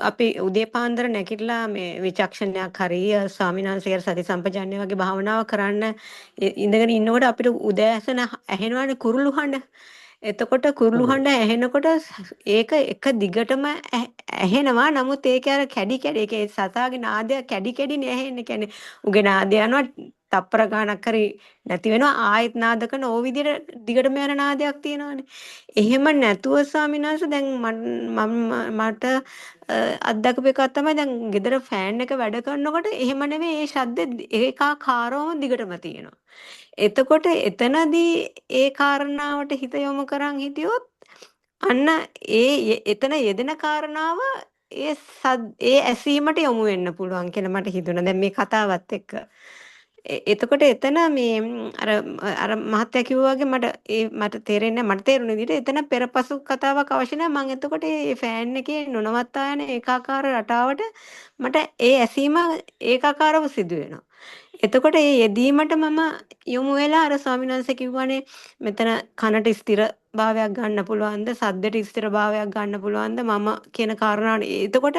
අපි උදේ පාන්දර නැගිටලා මේ විචක්ෂණයක් හරි ස්වාමීන් වහන්සේගේ සති සම්පජාන්‍ය වගේ භාවනාව කරන්න ඉඳගෙන ඉන්නකොට අපිට උදෑසන ඇහෙනවනේ කුරුළු හඬ. එතකොට කුරුළු හඬ ඇහෙනකොට ඒක එක දිගටම ඇහෙනවා. නමුත් ඒක අර කැඩි කැඩි ඒකේ සතාගේ නාදය කැඩි කැඩි නේ ඇහෙන්නේ. කියන්නේ උගේ නාදය යනවා තප්පර ගාණක් හරි නැති වෙනවා, ආයෙත් නාද කරන ඕ විදිහට දිගටම යන නාදයක් තියෙනවනේ. එහෙම නැතුව ස්වාමීන් වහන්සේ දැන් මම මට අත්දකපු එකක් තමයි දැන් ගෙදර ෆෑන් එක වැඩ කරනකොට එහෙම නෙවෙයි, ඒ ශබ්ද ඒකාකාරවම දිගටම තියෙනවා. එතකොට එතනදී ඒ කාරණාවට හිත යොමු කරන් හිටියොත් අන්න ඒ එතන යෙදෙන කාරණාව ඒ ඒ ඇසීමට යොමු වෙන්න පුළුවන් කියලා මට හිතුණා දැන් මේ කතාවත් එක්ක. එතකොට එතන මේ අර අර මහත්තයා කිව්වා වගේ මට ඒ මට තේරෙන්නේ මට තේරුණ විදිහට එතන පෙරපසු කතාවක් අවශ්‍ය නැහැ. මං එතකොට ඒ ෆෑන් එකේ නොනවත්තා යන ඒකාකාර රටාවට මට ඒ ඇසීම ඒකාකාරව සිදු වෙනවා. එතකොට ඒ යෙදීමට මම යොමු වෙලා අර ස්වාමීන් වහන්සේ කිව්වනේ මෙතන කනට ස්ථිර භාවයක් ගන්න පුළුවන්ද, සද්දට ස්ථිර භාවයක් ගන්න පුළුවන්ද මම කියන කාරණාව. එතකොට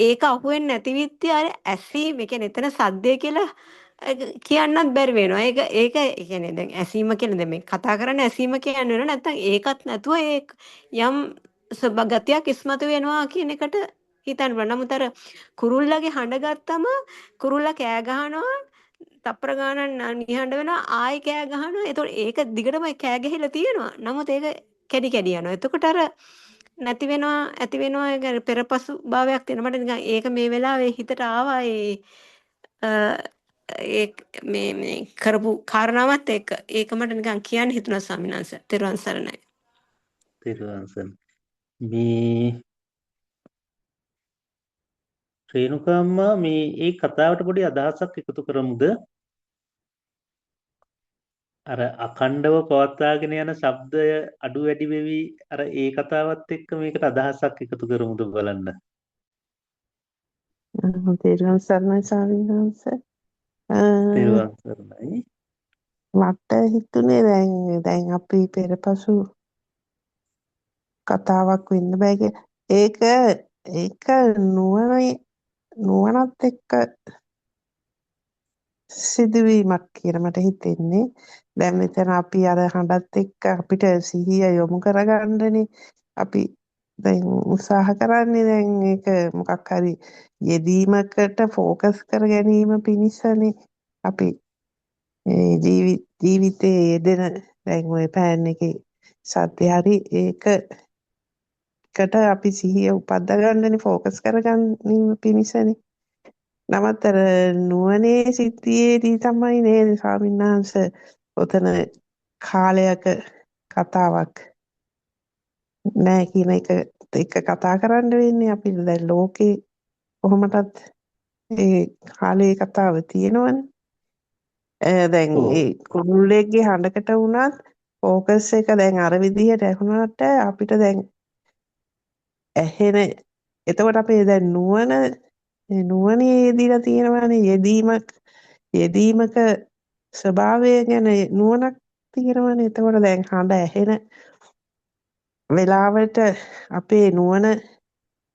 ඒක අහුවෙන්නේ නැති විත්‍ය අර ඇසීම, ඒ කියන්නේ එතන සද්දය කියලා කියන්නත් බැරි වෙනවා. ඒක ඒක ඒ කියන්නේ දැන් ඇසීම කියන දැන් මේ කතා කරන්නේ ඇසීම කියන්න වෙනවා. නැත්තම් ඒකත් නැතුව ඒ යම් ගතියක් ඉස්මතු වෙනවා කියන එකට හිතන්න බෑ. නමුත් අර කුරුල්ලගේ හඬ ගත්තම කුරුල්ලා කෑ ගහනවා, තප්පර ගානක් නිහඬ වෙනවා, ආයෙ කෑ ගහනවා. එතකොට ඒක දිගටම කෑ ගැහිලා තියෙනවා. නමුත් ඒක කැඩි කැඩි යනවා. එතකොට අර නැති වෙනවා ඇති වෙනවා, ඒ පෙරපසු භාවයක් තියෙනවා. මට නිකන් ඒක මේ වෙලාවේ හිතට ආවා. ඒ ඒ මේ මේ කරපු කාරණාවත් එක්ක ඒක මට නිකන් කියන්න හිතුණා ස්වාමීන් වහන්සේ. තෙරුවන් සරණයි. තෙරුවන් සරණයි. මේ රේණුකා අම්මා මේ ඒ කතාවට පොඩි අදහසක් එකතු කරමුද? අර අඛණ්ඩව පවත්වාගෙන යන ශබ්දය අඩු වැඩි වෙවි, අර ඒ කතාවත් එක්ක මේකට අදහසක් එකතු කරමුද බලන්න. තෙරුවන් සරණයි ස්වාමීන් වහන්සේ. තෙරුවන් සරණයි. මට හිතුනේ දැන් දැන් අපි පෙරපසු කතාවක් වෙන්න බෑ කියලා. ඒක ඒක නුවණත් එක්ක සිදුවීමක් කියලා මට හිතෙන්නේ. දැන් මෙතන අපි අර හඬත් එක්ක අපිට සිහිය යොමු කරගන්නනේ අපි දැන් උත්සාහ කරන්නේ. දැන් ඒක මොකක් හරි යෙදීමකට ෆෝකස් කර ගැනීම පිණිසනේ අපි මේ ජීවිතයේ යෙදෙන දැන් ඔය පෑන් එකේ සත්‍ය හරි ඒකට අපි සිහිය උපද්දා ගන්නනේ, ෆෝකස් කරගැනීම පිණිසනේ. නමුත් අර නුවණේ සිද්ධියේදී තමයි නේද ස්වාමීන් වහන්සේ ඔතන කාලයක කතාවක් නෑ කියන එක එක කතා කරන්න වෙන්නේ. අපිට දැන් ලෝකේ කොහොමටත් ඒ කාලයේ කතාව තියෙනවනේ. දැන් ඒ කුරුල්ලෙක්ගේ හඬකට වුණත් ෆෝකස් එක දැන් අර විදිහට ඇහුණාට අපිට දැන් ඇහෙන, එතකොට අපේ දැන් නුවණේ යෙදিলা තියෙනවනේ, යෙදීමක ස්වභාවය ගැන නුවණක් තියෙනවනේ. එතකොට දැන් හඬ ඇහෙන වෙලාවට අපේ නුවණ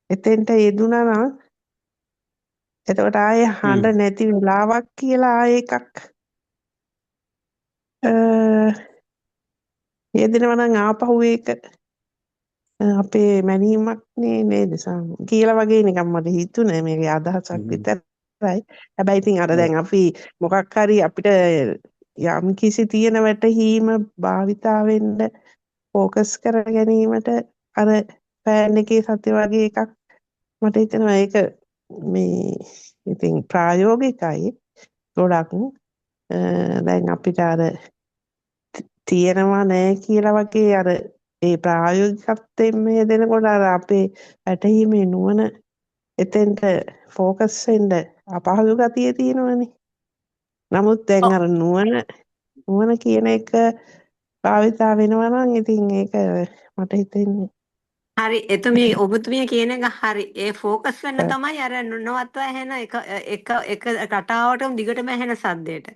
එතෙන්ට යෙදුනා නම් එතකොට ආයේ හඬ නැති වෙලාවක් කියලා ආයේ එකක් යෙදෙනවා නම් ආපහු ඒක අපේ මැනීමක් නේ නේද කියලා වගේ නිකන් මට හිතුනේ. මේකේ අදහසක් විතරයි. හැබැයි ඉතින් අර දැන් අපි මොකක් හරි අපිට යම් කිසි තියෙන වැටහීම භාවිතා වෙන්න ෆෝකස් කර ගැනීමට අර පෑන් එකේ සත්‍ය වගේ එකක් මට හිතෙනවා. ඒක මේ ඉතින් ප්‍රායෝගිකයි ගොඩක්. දැන් අපිට අර තියෙනවා නෑ කියලා වගේ අර ඒ ප්‍රායෝගිකත්වයෙන් මේ දෙනකොට අර අපේ වැටහීමේ නුවණ එතෙන්ට ෆෝකස් වෙන්න අපහසු ගතිය තියෙනවනේ. නමුත් දැන් අර නුවණ කියන එක භාවිතා වෙනවා නම් ඉතින් ඒක මට හිතෙන්නේ හරි. එතුමිය ඔබතුමිය කියන එක හරි. ඒ ෆෝකස් වෙන්න තමයි අර නොනවත්වා ඇහෙන එක එක එක රටාවටම දිගටම ඇහෙන සද්දයට.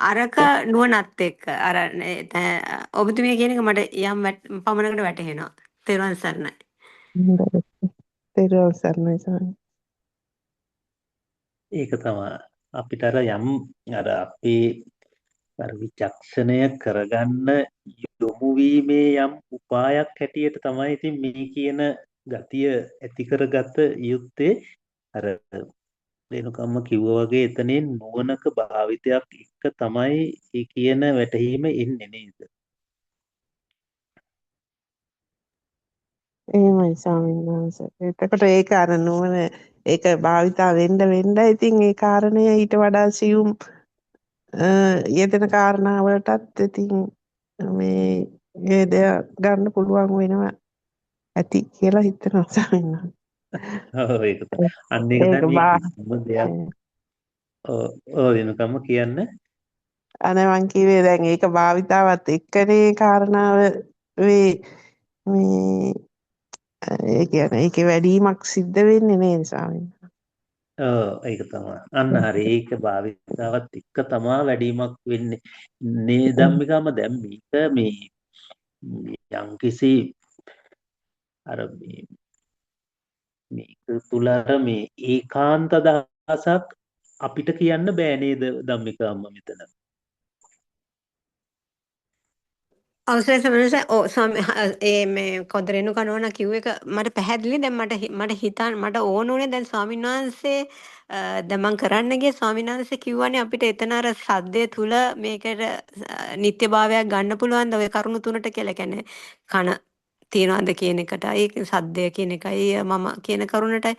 අරක නුවණත් එක්ක අර ඔබතුමිය කියන එක මට යම් පමණකට වැටහෙනවා. තෙරුවන් සරණයි. තෙරුවන් සරණයි සරණයි. ඒක තමයි අපිට අර යම් අර අපේ අර විචක්ෂණය කරගන්න යොමු වීමේ යම් උපායක් හැටියට තමයි ඉතින් මේ කියන ගතිය ඇති කරගත යුත්තේ. අර රේණුකම්ම කිව්වා වගේ එතනින් නුවණක භාවිතයක් එක්ක තමයි ඒ කියන වැටහීම එන්නේ නේද? එහෙමයි ස්වාමීන් වහන්සේ. එතකොට ඒක අර නුවණ ඒක භාවිතා වෙන්න වෙන්න ඉතින් ඒ කාරණය ඊට වඩා සියුම් යෙදෙන කාරණාවලටත් ඉතින් මේ ඒ දෙය ගන්න පුළුවන් වෙනවා ඇති කියලා හිතනවා ස්වාමීන් වහන්සේ. ඔව් ඒක තමයි. අන්න ඒක ඒක තමයි බා කිසිම දෙයක්. ඔව් ඔව් වෙනකම්ම කියන්න. අනේ මං කිව්වේ දැන් ඒක භාවිතාවත් එක්කනේ කාරණාව වේ මේ ඒ කියන්නේ ඒකේ වැඩිවීමක් සිද්ධ වෙන්නේ නේද ස්වාමීන් වහන්සේ? ඔව් ඒක තමයි. අන්න හරි. ඒක භාවිතාවත් එක්ක තමා වැඩිවීමක් වෙන්නේ. නේ ධම්මිකම දැන් මේක මේ යම්කිසි අර මේ මේක තුල අර මේ ඒකාන්ත අදහසක් අපිට කියන්න බෑ නේද ධම්මිකම්ම මෙතන? අවසරයි සමනස. ඔව් ස්වාමී, ඒ මේ කවුද රේණුකා නෝනා කිව්ව එක මට පැහැදිලි. දැන් මට හිතන්න මට ඕන උනේ දැන් ස්වාමීන් වහන්සේ, දැන් මං කරන්න ගියේ ස්වාමීන් වහන්සේ කිව්වනේ අපිට එතන අර සද්දය තුල මේකට නිත්‍යභාවයක් ගන්න පුළුවන් ද ඔය කරුණු තුනට කියලා. කියන්නේ කන තියනවාද කියන එකටයි සද්දය කියන එකයි මම කියන කරුණටයි.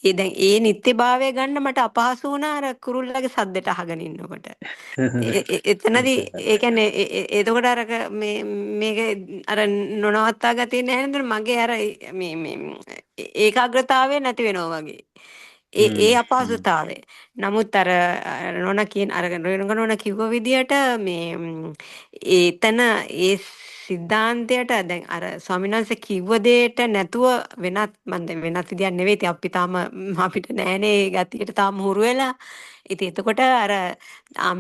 ඒ දැන් ඒ නිත්‍යභාවය ගන්න මට අපහසු වුණා අර කුරුල්ලගේ සද්දෙට අහගෙන ඉන්නකොට. එතනදී ඒ කියන්නේ එතකොට අර මේ මේක අර නොනවත්තා ගතිය නැහැ නේද, මගේ අර මේ මේ ඒකාග්‍රතාවය නැති වෙනවා වගේ. ඒ ඒ අපහසුතාවය. නමුත් අර නෝනා කියන අර රේණුක නෝනා කිව්ව විදියට මේ එතන ඒ සිද්ධාන්තයට දැන් අර ස්වාමීන් වහන්සේ කිව්ව දෙයට නැතුව වෙනත් මන් දැන් වෙනත් විදියක් නෙවෙයි. ඉතින් අපි තාම අපිට නෑනේ ඒ ගතියට තාම හුරු වෙලා. ඉතින් එතකොට අර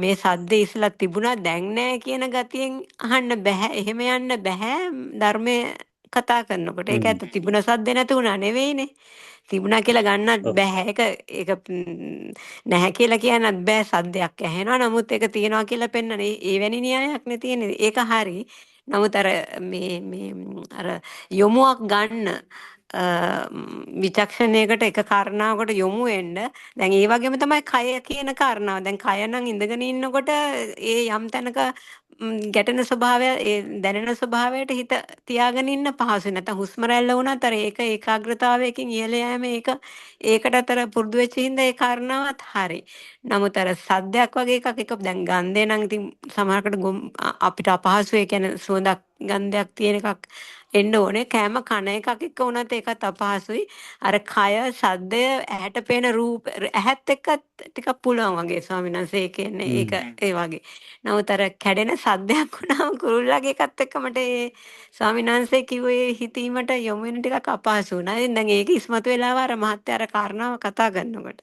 මේ සද්දේ ඉස්සලා තිබුණා දැන් නෑ කියන ගතියෙන් අහන්න බෑ. එහෙම යන්න බෑ ධර්මයේ කතා කරනකොට. ඒක ඇත්ත, තිබුණ සද්ද නැති වුණා නෙවෙයිනේ. තිබුණා කියලා ගන්නත් බෑ. ඒක ඒක නැහැ කියලා කියන්නත් බෑ. සද්දයක් ඇහෙනවා. නමුත් ඒක තියනවා කියලා පෙන්නන ඒ වැනි න්‍යායක් නේ තියෙන්නේ. ඒක හරි. නමුත් අර මේ මේ අර යොමුවක් ගන්න විචක්ෂණයකට එක කාරණාවකට යොමු වෙන්න, දැන් ඒ වගේම තමයි කය කියන කාරණාව. දැන් කය නම් ඉඳගෙන ඉන්නකොට ඒ යම් තැනක ගැටෙන ස්වභාවය, ඒ දැනෙන ස්වභාවයට හිත තියාගෙන ඉන්න පහසුයි. නැත්නම් හුස්ම රැල්ල වුණත් අර ඒක ඒකාග්‍රතාවයකින් ඉහළ යෑම ඒක ඒකට අතර පුරුදු වෙච්ච හින්දා ඒ කාරණාවත් හරි. නමුත් අර සද්දයක් වගේ එකක් එක දැන් ගන්ධය නම් ඉතින් සමහරකට අපිට අපහසු, ඒ කියන්නේ සුවඳක් ගන්ධයක් තියෙන එකක් එන්න ඕනේ. කෑම කන එකක් එක්ක වුණත් ඒකත් අපහසුයි. අර කය, සද්දය, ඇහැට පේන රූප, ඇහත් එක්කත් ටිකක් පුළුවන් වගේ ස්වාමීන් වහන්සේ. ඒ කියන්නේ ඒක ඒ වගේ. නමුත් අර කැඩෙන සද්දයක් වුණාම කුරුල්ලගේ එකත් එක්ක මට ඒ ස්වාමීන් වහන්සේ කිව්වේ ඒ හිතීමට යොමු වෙන ටිකක් අපහසු වුණා. ඉතින් දැන් ඒක ඉස්මතු වෙලාව අර මහත්තයා අර කාරණාව කතා කරනකොට.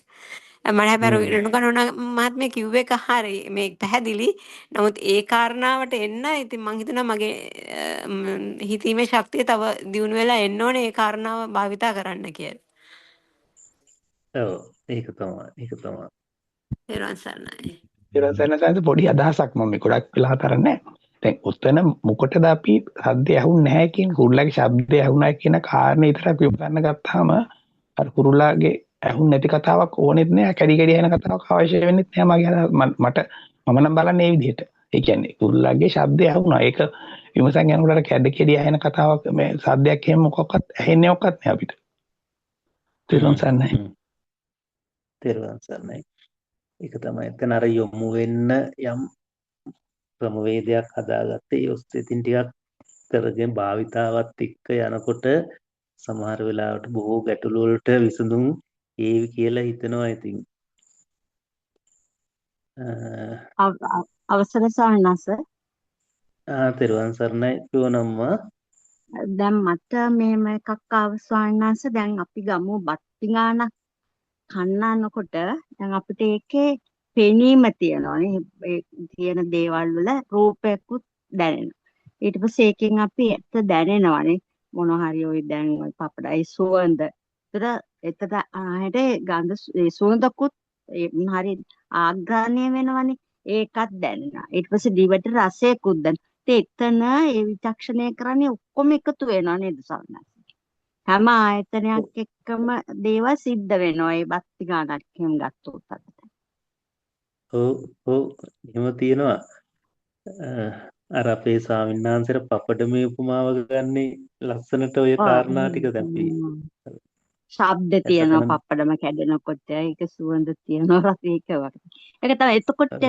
මට හැබැයි රේණුකා නෝනා මහත්මිය කිව්ව එක හරි, මේ පැහැදිලි. නමුත් ඒ කාරණාවට එන්න ඉතින් මං හිතනවා මගේ හිතීමේ ශක්තිය තව දියුණු වෙලා එන්න ඕනේ ඒ කාරණාව භාවිතා කරන්න කියලා. ඔව්, ඒක තමයි. ඒක තමයි. තෙරුවන් සරණයි. තෙරුවන් සරණයි සාන්ත. පොඩි අදහසක් මම මේ ගොඩක් වෙලා කරන්නේ. දැන් ඔතන මොකටද අපි සද්දේ ඇහුන්නේ නැහැ කියන කුරුල්ලාගේ ශබ්දේ ඇහුණා කියන කාරණේ විතරක් විමසන්න ගත්තාම අර කුරුල්ලාගේ ඇහුන් නැති කතාවක් ඕනෙත් නෑ, කැඩි කැඩි ඇහෙන කතාවක් අවශ්‍ය වෙන්නෙත් නෑ මගේ මට මම නම් බලන්නේ ඒ විදිහට. ඒ කියන්නේ කුරුල්ලාගේ ශබ්දය ඇහුණා. ඒක විමසන් යනකොට අර කැඩ කැඩි ඇහෙන කතාවක් මේ සද්දයක් එහෙම මොකක්වත් ඇහෙන්නේ මොකක්වත් නෑ අපිට. තෙරුවන් සරණයි. තෙරුවන් සරණයි. ඒක තමයි එතන අර යොමු වෙන්න යම් ක්‍රමවේදයක් හදාගත්තේ. ඒ ඔස්සේ ඉතින් ටිකක් කරගෙන භාවිතාවත් එක්ක යනකොට සමහර වෙලාවට බොහෝ ගැටලු වලට විසඳුම් ඒවි කියලා හිතනවා ඉතින්. අවසර ස්වාමීන්. තෙරුවන් සරණයි පියෝනම්මා. දැන් මට මෙහෙම එකක් ආව ස්වාමීන් වහන්සේ. දැන් අපි ගමු බත් පිඟානක් කන්න යනකොට දැන් අපිට ඒකේ පෙනීම තියෙනවා නේ. ඒ තියෙන දේවල් වල රූපයකුත් දැනෙනවා. ඊට පස්සේ ඒකෙන් අපි ඇත්ත දැනෙනවානේ මොනවා හරි ඔය දැන් ඔය පපඩයි සුවඳ. ඒතර එතන ආයෙත් ගඳ ඒ සුවඳකුත් ඒ මොන හරි ආග්‍රහණය වෙනවනේ. ඒකත් දැනෙනවා. ඊට පස්සේ දිවට රසයකුත් දැනෙනවා. ඉතින් එතන ඒ විචක්ෂණය කරන්නේ ඔක්කොම එකතු වෙනවා නේද ස්වාමීන් වහන්සේ? හැම ආයතනයක් එක්කම දේවල් සිද්ධ වෙනවා ඒ බත් ගානක් එහෙම ගත්තොත් අපිට. ඔව් ඔව්, එහෙම තියෙනවා. අර අපේ ස්වාමීන් වහන්සේට පපඩමේ උපමාව ගන්නේ ලස්සනට ඔය කාරණා ටික දැන් අපි ශබ්ද තියෙනවා පපඩම කැඩෙනකොට, ඒක සුවඳ තියෙනවා, රස ඒක වගේ. ඒක තමයි. එතකොට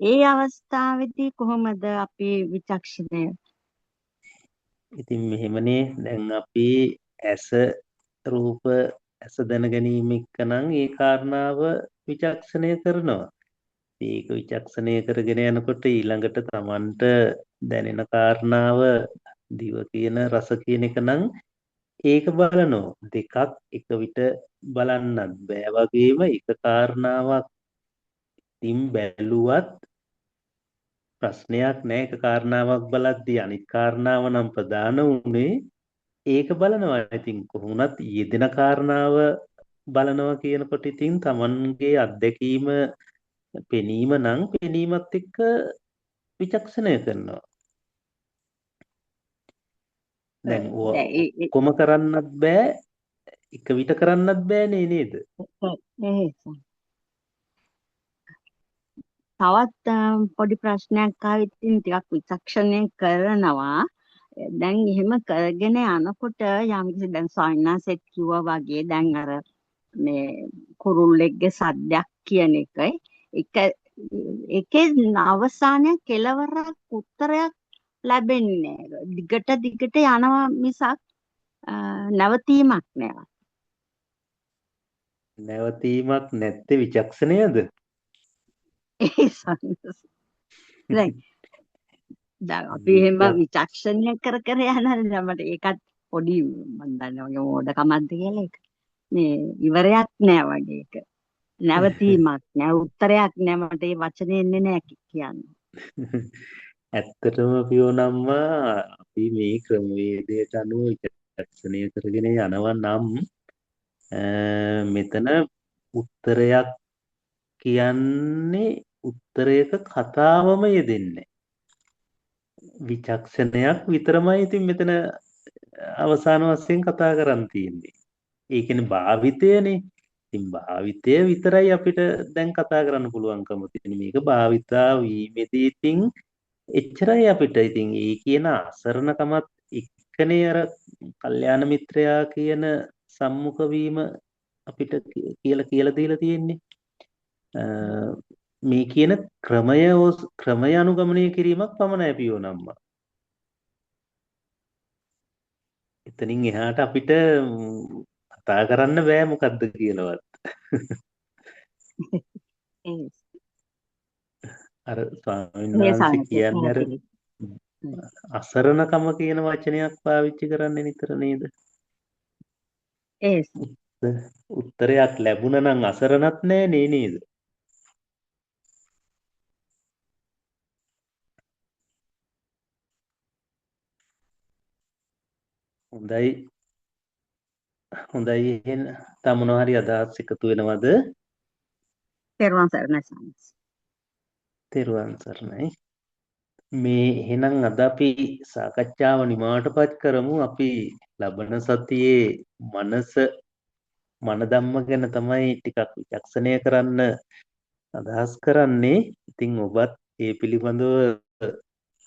ඒ අවස්ථාවේදී කොහොමද අපි විචක්ෂණය? ඉතින් මෙහෙමනේ, දැන් අපි ඇස රූප ඇස දැන ගැනීම එක්ක නම් ඒ කාරණාව විචක්ෂණය කරනවා. ඒක විචක්ෂණය කරගෙන යනකොට ඊළඟට Tamanට දැනෙන කාරණාව දිව කියන රස කියන එක නම් ඒක බලනවා. දෙකක් එක විට බලන්නත් බෑ වගේම එක කාරණාවක් ඉතින් බැලුවත් ප්‍රශ්නයක් නෑ. එක කාරණාවක් බලද්දී අනිත් කාරණාව නම් ප්‍රධාන වුණේ ඒක බලනවා. ඉතින් කොහොමුණත් යෙදෙන කාරණාව බලනවා කියනකොට ඉතින් Tamanගේ අත්දැකීම පෙනීම නම් පෙනීමත් එක්ක විචක්ෂණය කරනවා. දැන් ඔක්කොම කරන්නත් බෑ, එක විට කරන්නත් බෑනේ නේද? තවත් පොඩි ප්‍රශ්නයක් ආවා. ඉතින් ටිකක් විචක්ෂණය කරනවා. දැන් එහෙම කරගෙන යනකොට යම්කිසි දැන් ස්වාමීන් වහන්සේත් කිව්වා වගේ දැන් අර මේ කුරුල්ලෙක්ගේ සද්දයක් කියන එකයි ඒකේ අවසානයේ කෙලවරක් උත්තරයක් ලැබෙන්නේ නෑ. දිගට දිගට යනවා මිසක් නැවතීමක් නෑ. නැවතීමක් නැත්තේ විචක්ෂණයද? ඒ දැන් දැන් අපි එහෙම විචක්ෂණය කර කර යනවා මට ඒකත් පොඩි මන් දන්නේ වගේ මෝඩකමක්ද කියලා ඒක. මේ ඉවරයක් නෑ වගේ ඒක. නැවතීමක් නෑ, උත්තරයක් නෑ, මට ඒ වචනේ එන්නේ නෑ කියන්න. ඇත්තටම පියෝනම්ම අපි මේ ක්‍රමවේදයට අනුව විචක්ෂණය කරගෙන යනවා නම් මෙතන උත්තරයක් කියන්නේ උත්තරයක කතාවම යෙදෙන්නේ. විචක්ෂණයක් විතරමයි ඉතින් මෙතන අවසාන වශයෙන් කතා කරන් තියෙන්නේ. ඒ කියන්නේ භාවිතයනේ. ඉතින් භාවිතය විතරයි අපිට දැන් කතා කරන්න පුළුවන්කම තියෙන්නේ. මේක භාවිතා වීමේදී ඉතින් එච්චරයි අපිට. ඉතින් ඒ කියන අසරණකමත් එක්කනේ අර කල්යාණ මිත්‍රයා කියන සම්මුඛ වීම අපිට කියලා කියලා දීලා තියෙන්නේ. මේ කියන ක්‍රමය ක්‍රමය අනුගමනය කිරීමක් පමණයි පියෝනම්ම. එතනින් එහාට අපිට කතා කරන්න බෑ මොකද්ද කියලාවත්. අර ස්වාමීන් වහන්සේ කියන්නේ අර අසරණකම කියන වචනයක් පාවිච්චි කරන්නේ නිතර නේද? ඒ උත්තරයක් ලැබුණා නම් අසරණත් නෑ නේ නේද? හොඳයි හොඳයි, එහෙනම් තව මොනවා හරි අදහස් එකතු වෙනවද? තෙරුවන් සරණයි සාමස්. තෙරුවන් සරණයි. මේ එහෙනම් අද අපි සාකච්ඡාව නිමාවටපත් කරමු. අපි ලබන සතියේ මනස මන ධම්ම ගැන තමයි ටිකක් විචක්ෂණය කරන්න අදහස් කරන්නේ. ඉතින් ඔබත් ඒ පිළිබඳව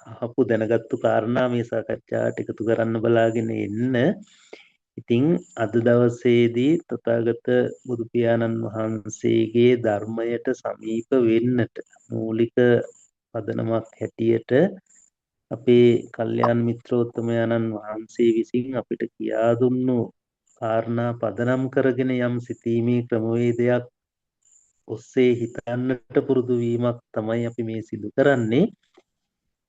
අහපු දැනගත්තු කාරණා මේ සාකච්ඡාවට එකතු කරන්න බලාගෙන එන්න. ඉතින් අද දවසේදී තථාගත බුදු පියාණන් වහන්සේගේ ධර්මයට සමීප වෙන්නට මූලික පදනමක් හැටියට අපේ කල්යාණ මිත්‍රෝත්තමයන්න් වහන්සේ විසින් අපිට කියා දුන්නු කාරණා පදනම් කරගෙන යම් සිතීමේ ක්‍රමවේදයක් ඔස්සේ හිතන්නට පුරුදු වීමක් තමයි අපි මේ සිදු කරන්නේ.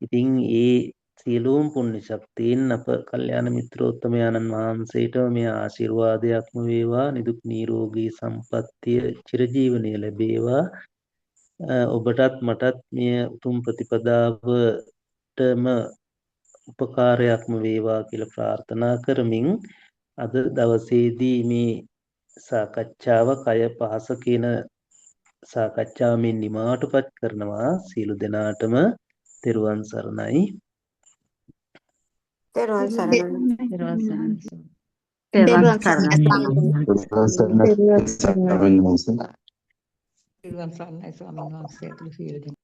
ඉතින් ඒ සියලුම පුණ්‍ය ශක්තියින් අප කල්යාණ මිත්‍රෝත්තමයන්න් වහන්සේට මේ ආශිර්වාදයක්ම වේවා. නිදුක් නිරෝගී සම්පන්නිය චිරජීවනය ලැබේවා. ඔබටත් මටත් මේ උතුම් ප්‍රතිපදාවටම උපකාරයක්ම වේවා කියලා ප්‍රාර්ථනා කරමින් අද දවසේදී මේ සාකච්ඡාව කය පහස කියන සාකච්ඡාව මේ නිමාවටපත් කරනවා. සියලු දෙනාටම තෙරුවන් සරණයි. තෙරුවන් සරණයි. තෙරුවන් සරණයි. තෙරුවන් සරණයි. තෙරුවන් සරණයි ස්වාමීන් වහන්සේ ඇතුළු සියලු දෙනා.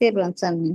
තෙරුවන් සරණයි.